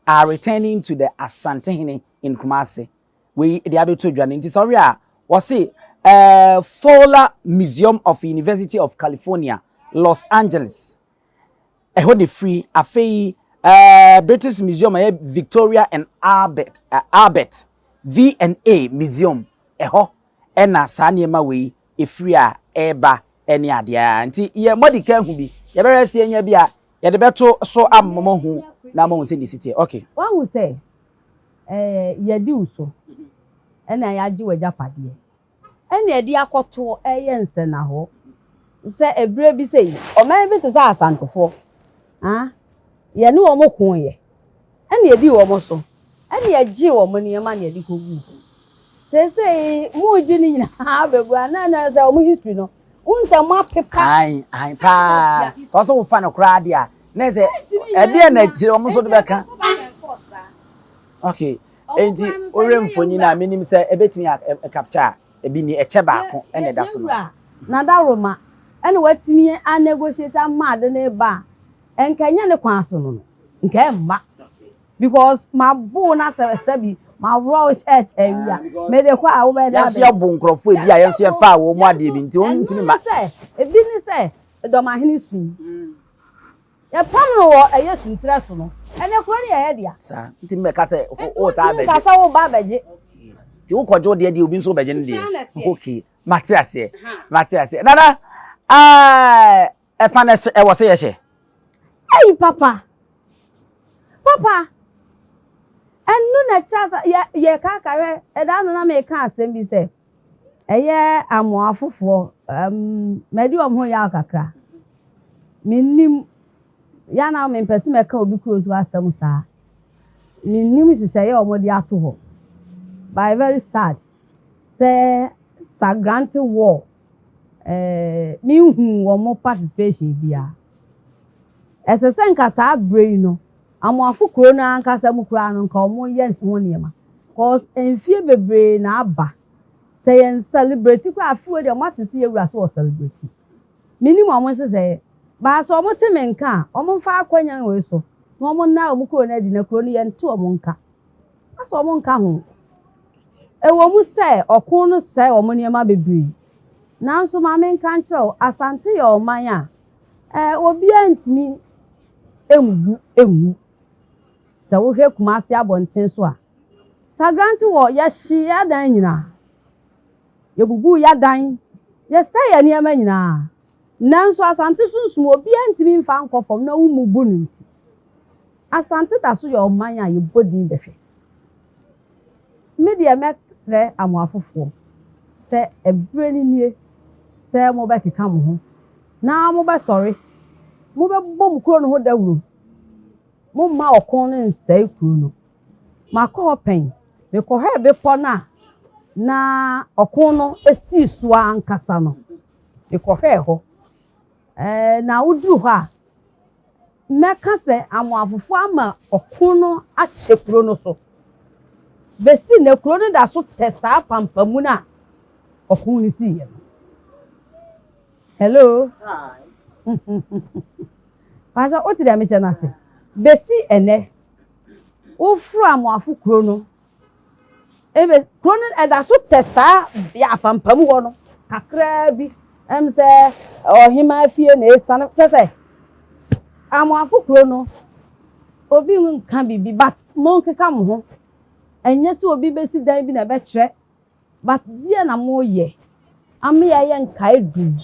Speaker 2: are returning to the Asantehene in Kumasi. Wei de abɛto dwa no nti sɛ ɔwe a wɔse uh, Fowler Museum of University of California, Los Angeles. Ɛhɔ na ɛfiri. Afei uh, British Museum ɛyɛ Victoria and Albert, uh, Albert V&A Museum. Ɛhɔ ɛna saa nneɛma wei ɛfiri a ɛreba ɛne adeɛ a nti yɛ mɔdi ka hu bi yɛbɛhwɛ sɛ yɛnya bi a yɛde bɛto so ama mo hu na mo hu sɛ ne si teɛ. Okay.
Speaker 1: Wahu sɛ ɛɛ yɛdi wo so ɛna yɛagye w'agyapadeɛ ɛna yɛde akɔtoɔ ɛyɛ nsɛnahɔ. Sɛ ɛberɛ bi sei, ɔman bi te sɛ Asantefoɔ, ah, yɛne wɔn koeɛ, ɛna yɛdii wɔn so, ɛna yɛgyee wɔn nneɛma na yɛde kɔguu hɔ. Seesei moregye ne nyinaa abɛgu a, na na sɛ wɔn history no, wohu sɛ moapepa.
Speaker 2: Ae, ae paa. Sɛ ɔsɛ wofa no koraa deɛ a, na sɛ ɛdeɛ na akyire wɔn nso de bɛka. Okay, enti wohwɛ mfonyin a menim sɛ ɛbɛtumi a capture a, ebi ni, ɛkyɛ baako na ɛda so no.
Speaker 1: Yɛn wura Nadaroma ɛna watumi a negotiate ama ade no reba a, nka ɛnyɛ ne kwan so no no, nka ɛmma. Because mabo na sɛ sɛbi maworɔ wo shirt awi a, mede kɔ a wobɛyɛ dɛ
Speaker 2: Yɛn nso yɛbo nkurɔfoɔ ebi a yɛn nso yɛfaa wɔn mu adeɛ bi nti wɔn ntumi ma.
Speaker 1: Ɛno ne sɛ, ebi ne sɛ Dɔmahene sui. Yɛpam no wɔ ɛyɛ suntirɛ so no, ɛnɛ kuro no yɛ yɛ dea.
Speaker 2: Saa, nti mmɛka sɛ wo saa abɛgye.
Speaker 1: Nti wontumi nka sɛ wo ba abɛgye.
Speaker 2: Nti wokɔgye wo deɛ deɛ obi nso bɛgye ne deɛ. Okay, mate aseɛ, mate aseɛ. Nana, ɛfa no ɛwɔ sɛ yɛhyɛ.
Speaker 1: Ei papa, papa, ɛno na ɛkyerɛ sɛ yɛ yɛka hwɛ ɛda no na meka asɛm bi sɛ ɛyɛ amoafofoɔ um, madi wɔn ho yaw kakra. Mennim ya na mempɛ sɛ mɛka obi kuro so asɛm saa. Mennim nhyehyɛeɛ a wɔde ato hɔ. But very sad sɛ Sagrante war eh, menhu wɔn participation biara. Ɛsɛ sɛ nka saa berɛ yi no, Amoafo kuro no ankasa mu koraa no, nka wɔyɛ ho nneɛma. Cause mfie bebree na aba. Sɛ yɛn celebrate koraa, afe wei deɛ moate sɛ yɛwura so wɔ celebrate. Mennim wɔn nhyehyɛeɛ. But sɛ wɔte me nka a, wɔmfa akwannya wei so na wɔnna wɔn kuro no adi na kuro no yɛnte wɔn nka. Asɛ wɔn nka ho. Ɛwɔ mu sɛ ɔko no sɛe wɔn nneɛma bebree. Nanso ma menka nkyerɛ wo, Asante yɛ ɔman a eh, obiara ntumi mmu ngu. Sɛ wohwɛ Kumasi abɔnten so a, Sagrante wɔ yɛhye yɛn adan nyinaa. Yɛbubuu yɛn adan, yɛsɛe yɛn nneɛma nyinaa. Nanso Asante sunsum obiara ntumi mfa nkɔ fam na wommubu no nti, Asante da so yɛ ɔman a yɛbɔ din bɛhwɛ. Me deɛ mɛsrɛ amoafofoɔ sɛ ɛberɛ no nie sɛ mobɛkeka mo ho na mobɛsɔre, mobɛbɔ mo kuro no ho dawuro. Momma ɔko no nsɛe kuro no. Makɔ hɔ pɛn, mekɔhwɛɛ bepɔ no a na ɔko no sii so ankasa no. Mekɔhwɛɛ hɔ. Ɛɛ na woduru hɔ a, mɛka sɛ amoafofoɔ ama ɔko no ahyɛ kuro no so. Bɛsi nnɛ kuro no da so tɛ saa pampamu no a ɔko no siiɛ no. Hello?
Speaker 2: Hi.
Speaker 1: Pastor, wote deɛ mehyɛ no ase? Bɛsi ɛnnɛ, woforo amoafo kuro no, ebe kuro no ɛda so tɛ saa bea apampam hɔ no kakraa bi. Ɛm sɛ ɔhemaa fie na esiane kyɛ sɛ amoafo kuro no obi nka biribi but monkeka mo ho. Ɛnyɛ sɛ obi bɛsi dan bi na ɛbɛkyerɛ but deɛ na moyɛ ama yɛayɛ nkae dum.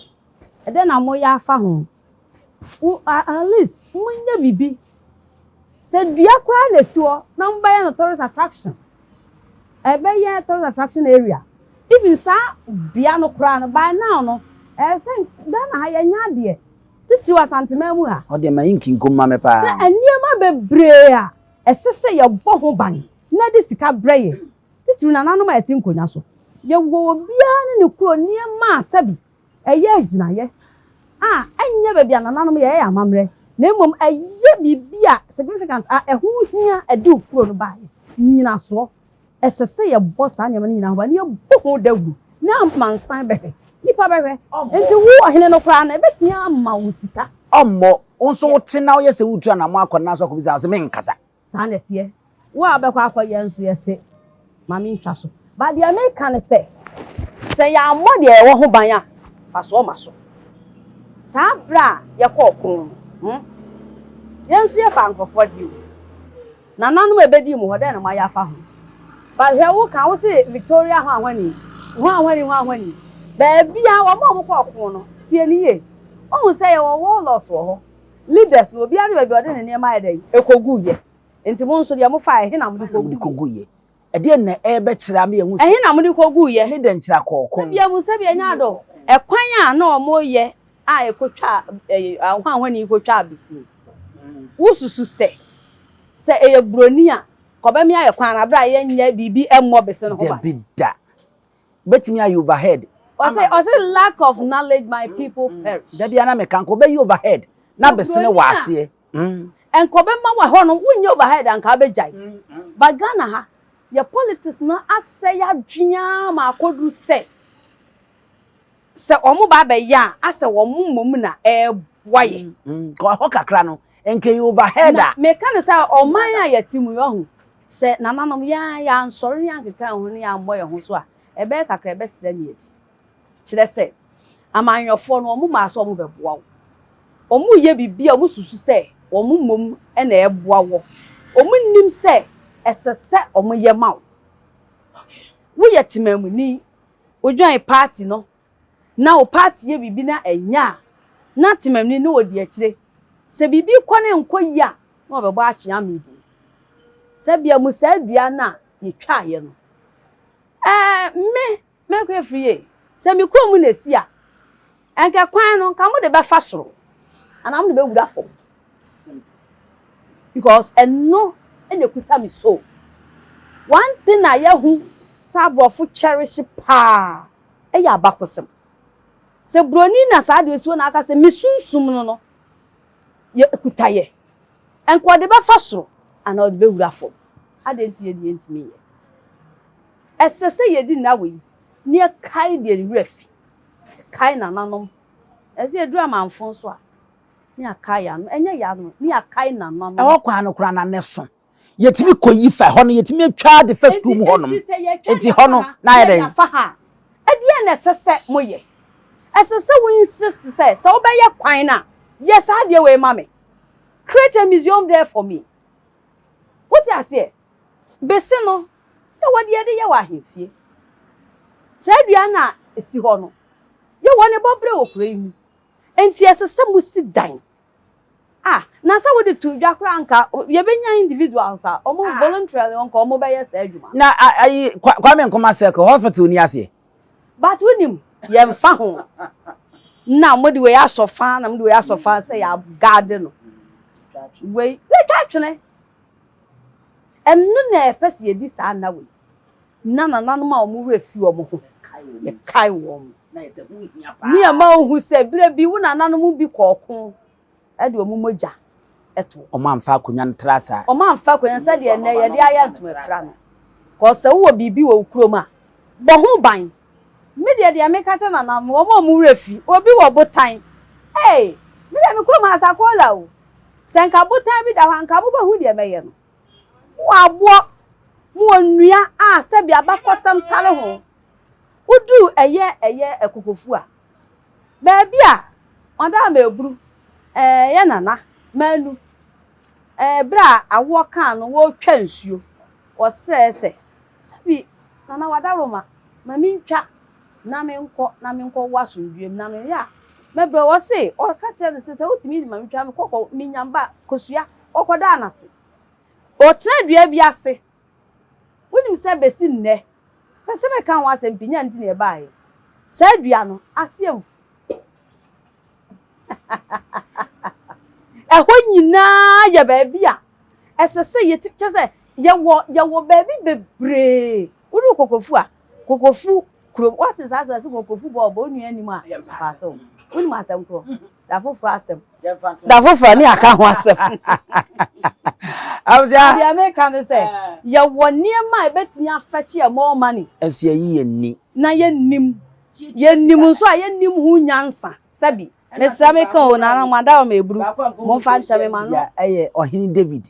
Speaker 1: Ɛdɛn na moyɛ afa ho? Wo at least monyɛ biribi. Sɛ dua koraa na esi hɔ na mobɛyɛ no tourist attraction. Ɛbɛyɛ tourist attraction area. Even saa bea no koraa no by now no ɛyɛ sɛ Ghana ha yɛnyɛ adeɛ. Titiriw Asanteman mu ha.
Speaker 2: Ɔdeɛ ma yi nkinkom ma me paa.
Speaker 1: Sɛ nneɛma bebree a ɛsɛ sɛ yɛbɔ ho ban na ɛde sika brɛ yɛn. Titiriw nananom a yɛte nkonnwa so. Yɛwɔ obiara ne ne kuro nneɛma a sɛbi ɛyɛ agyinaeɛ a ɛnyɛ baabi a nananom yɛyɛ yɛn amammerɛ na mmom ɛyɛ biribi a significant a ɛho hia ɛde wo kuro no baeɛ. Nnyinasoɔ. Ɛsɛ sɛ yɛbɔ saa nneɛma no nyinaa ho ban na yɛbɔ ho dawuro na amansan bɛhwɛ. Nnipa bɛhwɛ. Nti wo ɔhene no koraa no ɛbɛtumi ama wo sika.
Speaker 2: Ɔmmɔ. Wo nso wote na woyɛ sɛ woretu anammɔn akɔ no nanso akɔbisa wo sɛ menkasa.
Speaker 1: Saa na ɛteɛ. Wo a wobɛkɔ akɔyɛ nso yɛse ma mentwa so. But deɛ meka ne sɛ, sɛ yɛammɔ deɛ yɛwɔ ho ban a, mfasoɔ mma so. Saa berɛ a yɛkɔɔ ko no, hmm, yɛn nso yɛfaa nkurɔfoɔ deɛ o. Nananom a ɛbɛdii mo hɔ, dɛn na moayɛ afa ho? But hwɛ woka, wo se Victoria hwanhwani, hwanhwani hwanhwani. Baabiara wɔn a wɔkɔɔ ko no, tie no yie. Wohu sɛ yɛwɔ warlords wɔ hɔ, leaders no, obiara ne baabi a ɔde ne nneɛma ayɛ dɛn, ɛkɔguiɛ. Nti mo nso deɛ mofaeɛ, ɛhe na mode
Speaker 2: Mode kɔguiɛ? Ɛdeɛn na ɛrebɛkyerɛ ama yɛahu sɛ.
Speaker 1: Ɛhe na mode kɔguiɛ?
Speaker 2: Ne dɛnkyerɛ akɔɔko.
Speaker 1: Sɛbia mu sɛbia nya adɔ. Ɛkwan a na wɔyɛ. a ɛkɔtwaa ɛyi ahwanhwani kɔtwaa bese. Wosusu sɛ sɛ ɛyɛ buroni a kɔbɛme ayɛ kwan no abere a yɛnyɛ biribi mmɔ bese no ho ban?
Speaker 2: Dabi da. Wobɛtumi ayɛ overhead.
Speaker 1: Ɔse ɔse lack of knowledge my people perish.
Speaker 2: Dabi a na meka nka wobɛyɛ overhead na
Speaker 1: Sɛ
Speaker 2: bese no
Speaker 1: buroni
Speaker 2: wɔ
Speaker 1: a
Speaker 2: aseɛ.
Speaker 1: Nka ɔbɛma wɔ hɔ no wonyɛ overhead a nka wobɛgyae. But Ghana ha yɛ politics no asɛe adwene ara ma akɔduru sɛ sɛ wɔn ba abɛyɛ a asɛ wɔn mmom na ɛreboa yɛ.
Speaker 2: Nka hɔ kakra no nka yɛ overhead
Speaker 1: Na
Speaker 2: a.
Speaker 1: meka no sɛ ɔman a yɛte mu yi ɔho sɛ nananom yɛn yɛansɔre ne yɛankeka yɛn ho ne yɛammɔ yɛn ho so a ɛbɛyɛ kakra ɛbɛsrɛ ne adi. Kyerɛ sɛ amanyɔfoɔ no wɔn maa sɛ wɔn bɛboa wo. Wɔn yɛ biribi a wɔn susu sɛ wɔn mmom na ɛboa wɔ. Wɔn nim sɛ ɛsɛ sɛ wɔn yɛ ma wo. Woyɛ temamuni, wodwan party no na wo party yɛ biribi na ɛnyɛ a na temamuni no wɔ di akyire. Sɛ biribi kɔ ne nkɔ yie a na wɔbɛbɔ akyea ama din. Sɛ bia mu saa dua no a yɛtwaeɛ no. Me mɛkɔ afiri yie. Sɛ me kurom na esi a ɛnka kwan no nka mo de bɛfa soro anaa mo de bɛwura fam. Because ɛno ɛna ekuta me so. One thing a yɛhu sɛ aborɔfo cherish paa ɛyɛ abakɔsɛm. Sɛ buroni na saa adeɛ si hɔ na aka sɛ me sunsum no no yɛ ekuta yɛ. Nka ɔde bɛfa soro anaa ɔde bɛwura fam. Adeɛ nti yɛ deɛ ntumi yɛ. Ɛsɛ sɛ yɛdi nna wɔ yi na yɛkae deɛ ne werɛ fi. Kae nananom. Ɛsɛ yɛduru amanfo nso a ne yɛakae yɛn ano. Ɛnyɛ yɛn ano, ne yɛakae nananom.
Speaker 2: Ɛhɔ kwan no koraa na ne so. Yɛtumi kɔ yi fa hɔ no yɛtumi atwa de fa sukuu mu hɔnom.
Speaker 1: Enti sɛ yɛtwa
Speaker 2: Enti hɔ no na ayɛ dɛn?
Speaker 1: Yɛfa ha. Ɛdeɛn na ɛsɛ sɛ moyɛ? Ɛsɛ sɛ wo insist sɛ sɛ wobɛyɛ kwan no a yɛ saa adeɛ wei ma me. Create a museum there for me. Wote aseɛ? Bese no yɛwɔ deɛ yɛde yɛ wɔ ahemfie. Saa dua no a ɛsi hɔ no yɛwɔ ne bɔberɛ wɔ kuro yi mu. Enti ɛsɛ sɛ mosi dan. Ah, na sɛ wode to dwa koraa nka yɛbɛnya individuals a ɔmo voluntarily nka ɔmo bɛyɛ saa adwuma.
Speaker 2: Na ayi Kwame Nkrumah Circle hospital ni aseɛ.
Speaker 1: But wonim yɛmfa ho. Na mode wei asɔ fa na mode wei asɔ fa sɛ yɛagaade no. Wei yɛtwa twene. Ɛno na ɛpɛ sɛ yɛdi saa nna wei. Na nananom a wɔn werɛ fi wɔn ho yɛkae wɔn. Ne ɛma wohu sɛ berɛ bi wo nananom bi kɔɔ ko ɛde wɔn mogya ɛto.
Speaker 2: Wɔn amfa akonnwa no tra saa.
Speaker 1: Wɔn amfa akonnwa sɛdeɛ nnɛ yɛde ayɛ ntoma fira no. Kɔ sɛ wowɔ biribi wɔ wo kurom a bɔ ho ban. Me deɛ deɛ meka kyerɛ nananom wɔn a wɔn werɛ fi obi wɔ botan. Ee me deɛ me kurom ha Sakola o. Sɛ nka botan bi da hɔ a nka mobɛhu deɛ mɛyɛ no. Mowɔ aboɔ, mowɔ nnua a sɛbi abakɔsɛm tare ho. Woduru ɛyɛ ɛyɛ ɛkokofu a baabi a ɔda ama eburu ɛyɛ nana manu ɛɛ bere a awoɔ kaa no wɔretwa nsuo wɔsrɛ sɛ sɛbi nana wadaroma ma mi ntwa na mi nkɔ na mi nkɔ wɔ asomdue mu na mi yɛ a mɛbrɛ wɔse ɔka kyerɛ no sɛ sɛ wotumi ma mi twa mi kɔkɔ mi nyamba kosua ɔkɔdaa n'ase ɔtena dua bi ase wonim sɛ besi nnɛ pɛ sɛ mɛka ho asɛm pii nya nti na ɛbaeɛ saa dua no ase amfu ɛhɔ nyinaa yɛ baabi a ɛsɛ sɛ yɛti kyɛ sɛ yɛwɔ yɛwɔ baabi bebree wode kokofu a kokofu kurom wate saa sɛ sɛ kokofu bɔɔbɔ wo nua anim a paase wo wonim asɛm korɔ da foforɔ asɛm da foforɔ ne aka ho asɛm.
Speaker 2: Abusua.
Speaker 1: Deɛ meka ne sɛ yɛwɔ nneɛma a ɛbɛtumi afɛkye yɛ more money.
Speaker 2: Nso yɛyi yɛn ni.
Speaker 1: Na yɛnnim yɛnnim nso a yɛnnim ho nyansa sɛbi mesrɛ meka o nana mo ada wɔ ma eburu momfa nkyɛ me ma no.
Speaker 2: Ɛyɛ ɔhene David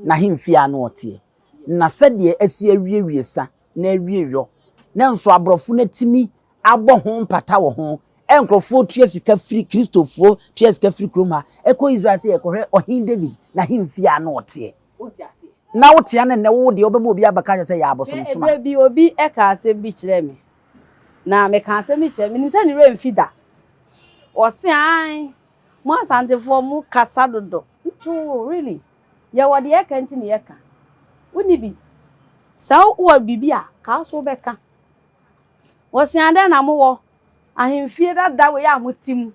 Speaker 2: n'ahemfie a na ɔteɛ na sɛdeɛ asi awiewie sa na awie yɔ na nso aborɔfo no atumi abɔ ho mpata wɔ ho nkurɔfoɔ tua sika firi kristofoɔ tua sika firi kurom ha ɛkɔ Israel sɛ yɛkɔhwɛ ɔhene David n'ahemfie a na ɔteɛ na wotea no nnɛ wo deɛ wobɛma obi abɛka kyerɛ sɛ yɛ abosomsom a.
Speaker 1: Ɛberɛ bi obi ɛka asɛm bi kyerɛ me na meka asɛm bi kyerɛ me nim sɛ ne werɛ mfi da ɔse ae mo asantefoɔ mo kasa dodo nto really yɛwɔ deɛ ɛka nti ne yɛka wonni bi sɛ wowɔ biribi a kaa so wobɛka wɔse adɛn na mowɔ ahemfie dada wei a mote mu.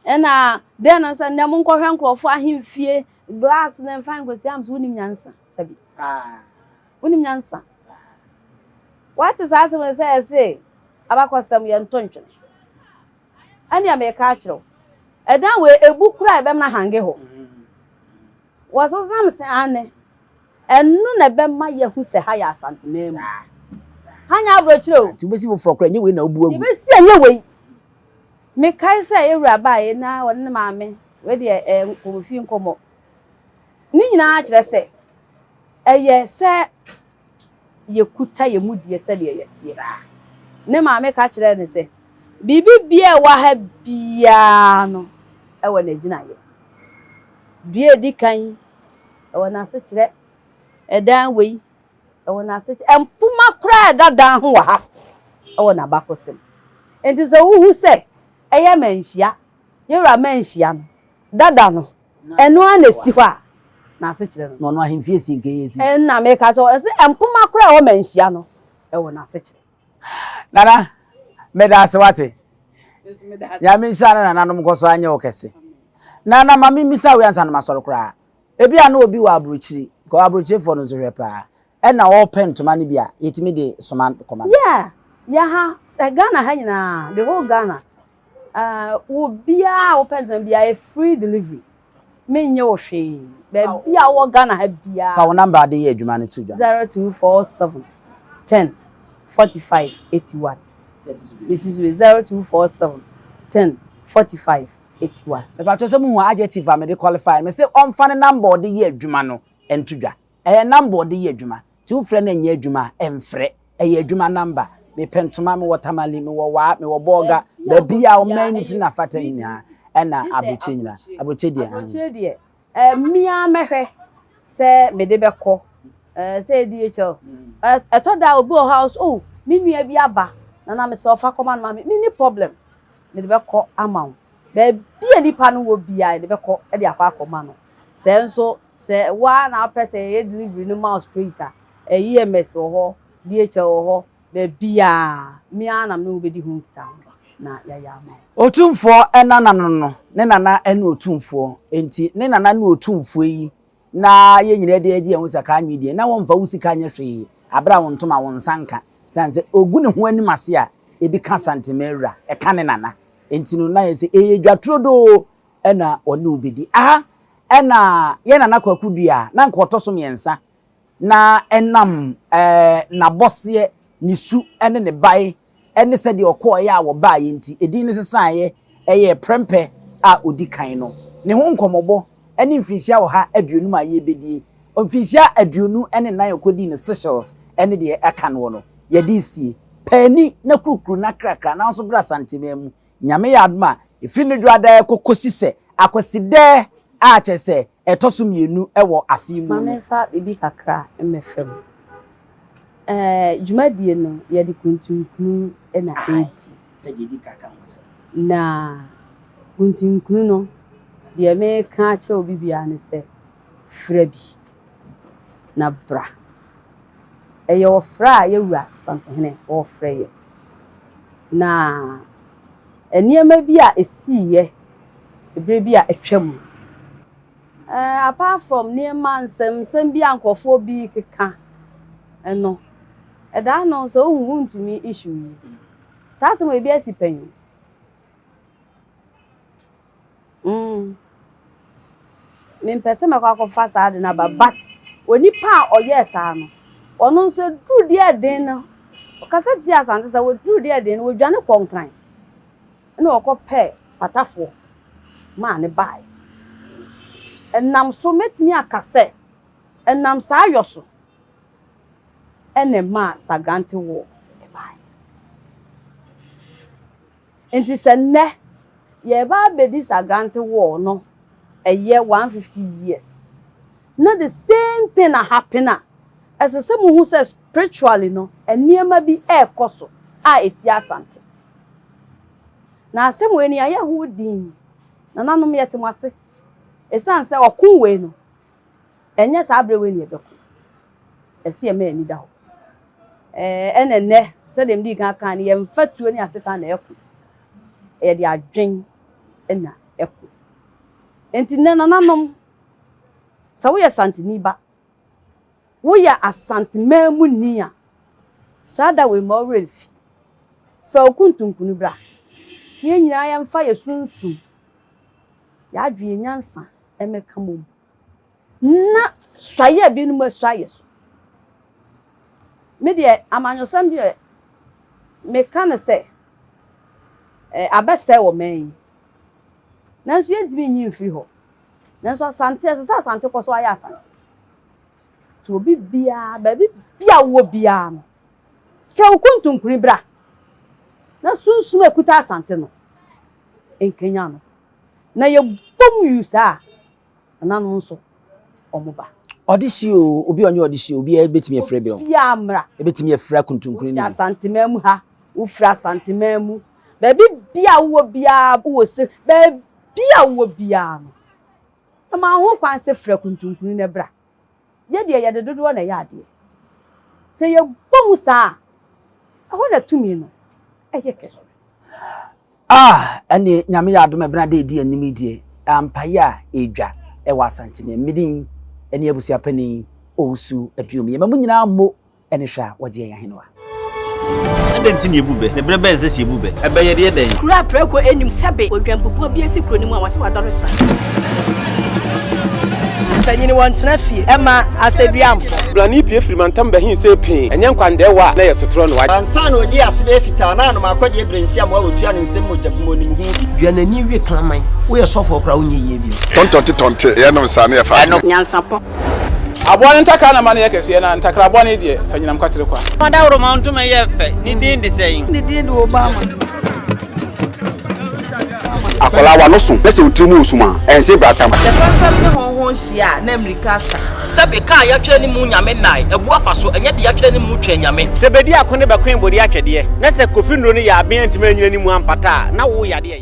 Speaker 1: Ɛna dɛn na sɛ nnɛ monkɔhwɛ nkurɔfoɔ ahemfie glass na mfa nkosi am so wonim nyansa sɛbi. Wonim nyansa. Wate saa asɛm no sɛ ɛse abakɔsɛm yɛnto ntwene. Ɛnea meka akyerɛ wo. Ɛdan wei ebu koraa ɛbɛmna hange hɔ. Wɔso nam se ane. Ɛno na ɛbɛma yɛahu sɛ ha yɛ Asanteman mu. Ha nyɛ aburokyire o.
Speaker 2: Nti wobɛsi foforɔ koraa ɛnyɛ wei na wobu agu.
Speaker 1: Yɛbɛsi ɛnyɛ wei. Mekae sɛ yɛn wura baeɛ na ɔne ne maame, wei deɛ ɛyɛ nkɔmmɔfie nkɔmmɔ. Ne nyinaa kyerɛ sɛ ɛyɛ sɛ yɛkuta yɛn mu deɛ sɛdeɛ yɛteɛ. Ne maame ka kyerɛɛ no sɛ, biribi biara ɛwɔ ha biara no ɛwɔ n'agyinaeɛ. Dua a ɛdi kan ɛwɔ n'asekyerɛ, ɛdan wei ɛwɔ n'asekyerɛ, mpoma koraa a ɛda dan ho wɔ ha ɛwɔ n'abakɔsɛm. Nti sɛ wohu sɛ ɛyɛ manhyia, yɛwura manhyia no, dada no, ɛno ara na esi hɔ a, n'asekyerɛ no.
Speaker 2: Na ɔno ahemfie si nka ɛyɛ si.
Speaker 1: Ɛnna meka kyerɛ ɛsɛ mpoma koraa ɛwɔ manhyia no, ɛwɔ n'asekyerɛ.
Speaker 2: Nana, meda ase wate. Nyame nhyira ne nananom nkɔ so anyɛ wo kɛse. Nana, ma memmisa wo ansa na masɔre koraa. Ebi a na obi wɔ aburokyiri, kɔ aburokyirefoɔ no nso hwɛ paa. Ɛna ɔrepɛ ntoma no bi a, yɛtumi de soma kɔma no.
Speaker 1: Yeah, yɛ ha, sɛ Ghana ha nyinaa, the whole Ghana, obiara a wopɛ ntoma biara yɛ free delivery. Menyɛ wo hwee. Baabi a wɔ Ghana ha biara.
Speaker 2: Fa wo number de yɛ adwuma no to dwa.
Speaker 1: 0247 10 45 81. Mesi so 0247 10 45 81.
Speaker 2: Mepatɔ sɛ muhu adjective a mede qualify me sɛ ɔmfa ne number ɔde yɛ adwuma no nto dwa. Ɛyɛ number ɔde yɛ adwuma. Nti wofrɛ no ɛnyɛ adwuma a, ɛmfrɛ. Ɛyɛ adwuma number. Mepɛ ntoma, mewɔ Tamale, mewɔ Waa, mewɔ Bɔɔga, baabi a ɔman no ti na fata nyinaa, ɛna aburokyire nyinaa. Aburokyire deɛ.
Speaker 1: Aburokyire deɛ, mmea mɛhwɛ sɛ mede bɛkɔ sɛ DHL. Ɛtɔ da obi wɔ hɔ a ɔsɛ oh me nua bi aba na na mesɛ ɔfa kɔma no ma me. Menni problem. Mede bɛkɔ ama wo. Baabi a nipa no wɔ biara yɛde bɛkɔ de akɔ akɔma no. Sɛ nso sɛ waa na apɛ sɛ yɛyɛ delivery no ma wo straight a, EMS wɔ hɔ, DHL wɔ hɔ, baabiara mmea na me wo bɛdi ho nkitaho na yɛayɛ ama
Speaker 2: wo. Otumfoɔ nana no no, ne nana ne otumfoɔ. Nti ne nana ne otumfoɔ yi na yɛn nyinaa de agye yɛn ho sɛ kaa nwi deɛ na wɔmfa wo sika nyɛ hwee abere a wo ntoma wo nsa nka. Sane sɛ ogu ne ho anim ase a ebi ka Santemawura, ɛka ne nana. Nti no na yɛ sɛ ɛyɛ dwa turodoo ɛna ɔne wo bɛdi. Aha ɛna yɛn nana Kwaku Dua na nka ɔtɔ so mmiɛnsa na ɛnam n'abɔseɛ, ne su ne ne bae ne sɛdeɛ ɔkɔɔeɛ a wɔbaeɛ nti, edin no sesaeɛ ɛyɛɛ Prɛmpɛ a ɔdi kan no. Ne ho nkɔmmɔbɔ ne mfirinhyia 150 a yɛrebɛdie, mfirinhyia 24 a ɔkɔdii no Seychelles ne deɛ ɛka noɔ no, yɛde resie. Paani na kurukuru na krakra nanso bra Asanteman mu. Nyame yɛ adom a, ɛfiri ne dwoada rekɔ kɔsi sɛ Akwasidɛɛ a kyerɛ sɛ ɛtɔ so mmienu wɔ afe mu
Speaker 1: Ma
Speaker 2: no.
Speaker 1: memfa biribi kakra mmɛfa mu. Dwumadie no, yɛde kuntunkunu na ɛredi. Na kuntunkunu no, deɛ meka akyerɛ obi biara ne sɛ, frɛ bi na bra. Ɛyɛ ɔfrɛ a yɛwura Asantehene ɔrefrɛ yɛn. Na nneɛma bi a ɛsiiɛ berɛ bi a atwa mu. Apart from nneɛma nsɛmnsɛm bi a nkurɔfoɔ bi keka no, ɛdaa no sɛ wohu wontumi issue yi. Saa asɛm wɔ ebi asi pɛn. Mempɛ sɛ mɛkɔ akɔfa saa ade no aba but onipa a ɔyɛɛ saa no, ɔno nso eduru deɛ ɛden no, ɔkasa tia Asante sɛ wɔduru deɛ ɛden no, wɔdwane kɔ Nkran. Ɛna ɔkɔpɛɛ patafoɔ maa ne baeɛ. Ɛnam so mɛtumi aka sɛ ɛnam saa yɔ so ɛna ɛmaa Sagrante War ɛbaeɛ. Nti sɛ nnɛ yɛreba abɛdi Sagrante War no ɛyɛ 150 years na the same thing na happen a, ɛsɛ sɛ muhu sɛ spiritually no nneɛma bi ɛrekɔ so a ɛtia Asante. Na asɛm wei no yɛayɛ ho din. Nananom yɛte mo ase. Ɛsiane sɛ ɔko wei no, ɛnyɛ saa berɛ wei na yɛbɛko. Ɛsɛ yɛma ani da hɔ. Ɛna nnɛ sɛdeɛ mede kan kan no, yɛmfa tuo ne asekan na ɛko. Yɛde adwen na ko. Enti nnɛ nananom, sɛ woyɛ Santeni ba, woyɛ Asanteman mu ni a, saa da wei mma wo werɛ mfi. Fa wo kuntunkuni bra, na yɛn nyinaa yɛmfa yɛn sunsum, yɛn adwene, yɛn nyansa mmɛka mmom, na suaeɛ a binom asua yɛ so. Me deɛ, amanyɔsɛm deɛ, meka no sɛ, eh, abɛsɛe ɔman yi. Nanso yɛntumi nyi mfiri hɔ. Nanso Asante, ɛsɛ sɛ Asante kɔ so ayɛ Asante. Nti obi biara, baabi biara wowɔ biara no, frɛ wo kontonkuni bra na sunsum a ɛkuta Asante no nkanyan no. Na yɛbɔ mu yuu saa a, nananom nso wɔn ba.
Speaker 2: Ɔdehye o, obi a ɔnyɛ ɔdehye o, obiara bɛtumi afira bi o.
Speaker 1: Obiara mmra.
Speaker 2: Ɛbɛtumi afira kontonkuni
Speaker 1: Wote
Speaker 2: no bi.
Speaker 1: Asanteman mu ha, wofiri Asanteman mu, baabi biara a wowɔ biara, wowɔ se, baabi a wowɔ biara no, ɛma wo ho kwan sɛ fira kontonkuni no bra. Yɛ deɛ yɛde dodoɔ na ɛyɛ adeɛ. Sɛ yɛbɔ mu saa a, ɛhɔ na tumi no yɛ kɛse.
Speaker 2: Ah ɛneɛ Nyame yɛ adom ɛbena da ɛdi anim yi deɛ ampaeɛ a ɛredwa ɛwɔ Asante me medin ɛne abusua panin Owusu Aduomi yɛma mo nyinaa mo ɛne hwɛ a wɔgye yɛn ahenewa.
Speaker 3: Adɛn nti na yebu bɛ? Na bere bɛn na ɛsɛ sɛ yebu bɛ? Ɛbɛ yɛ deɛ dɛn?
Speaker 4: Kuro a prako nnim sɛbe odwanbubuo bi asi kuro no mu a wɔse wadɔre sra.
Speaker 5: Mpanyin wɔntena fie ɛma asɛduamfo.
Speaker 6: Blani pue firi mantam bɛhe see pee, ɛnyɛ nkwandɛɛwa a na ɛyɛ sotorɔ no.
Speaker 7: Ansa na ɔdii ase bɛyɛ fitaa na anom akɔdeɛ berɛ nsi amoa wɔtua ne nsam mogya bi mu ɔnim ho bi.
Speaker 8: Dua n'ani we kraman. Woyɛ sɔfoɔ koraa wonyɛ yie bio.
Speaker 9: Tɔntɔnte tɔnte, yɛnom saa na yɛfa adwene.
Speaker 4: Nyansapɔ.
Speaker 6: Aboa no ntakra na ma no yɛ kɛseɛ, na ntakra bɔne deɛ, fa nyinam kwatere kwa.
Speaker 10: Ɔdawuroma ntoma yɛ fɛ, ne din de sɛn?
Speaker 5: Ne din de Obama.
Speaker 11: Akwadaa w'ano so na sɛ wo tiri mu wɔ sum a, ɛnse bratam.
Speaker 12: Sɛ fɛmfɛm ne hɔnhɔn hyia a, na mmirika asa.
Speaker 13: Sɛbe ka a yɛatwerɛ ne mu Nyame nnae, abu afa so, ɛnyɛ deɛ yɛatwerɛ ne mu Twɛn Nyame.
Speaker 10: Sɛ bedi ako ne bɛkoe bode atwɛdeɛ, na sɛ Kofi nnuro no yɛ aben antumi anyina ne mu ampata a, na wo yadeɛ ya.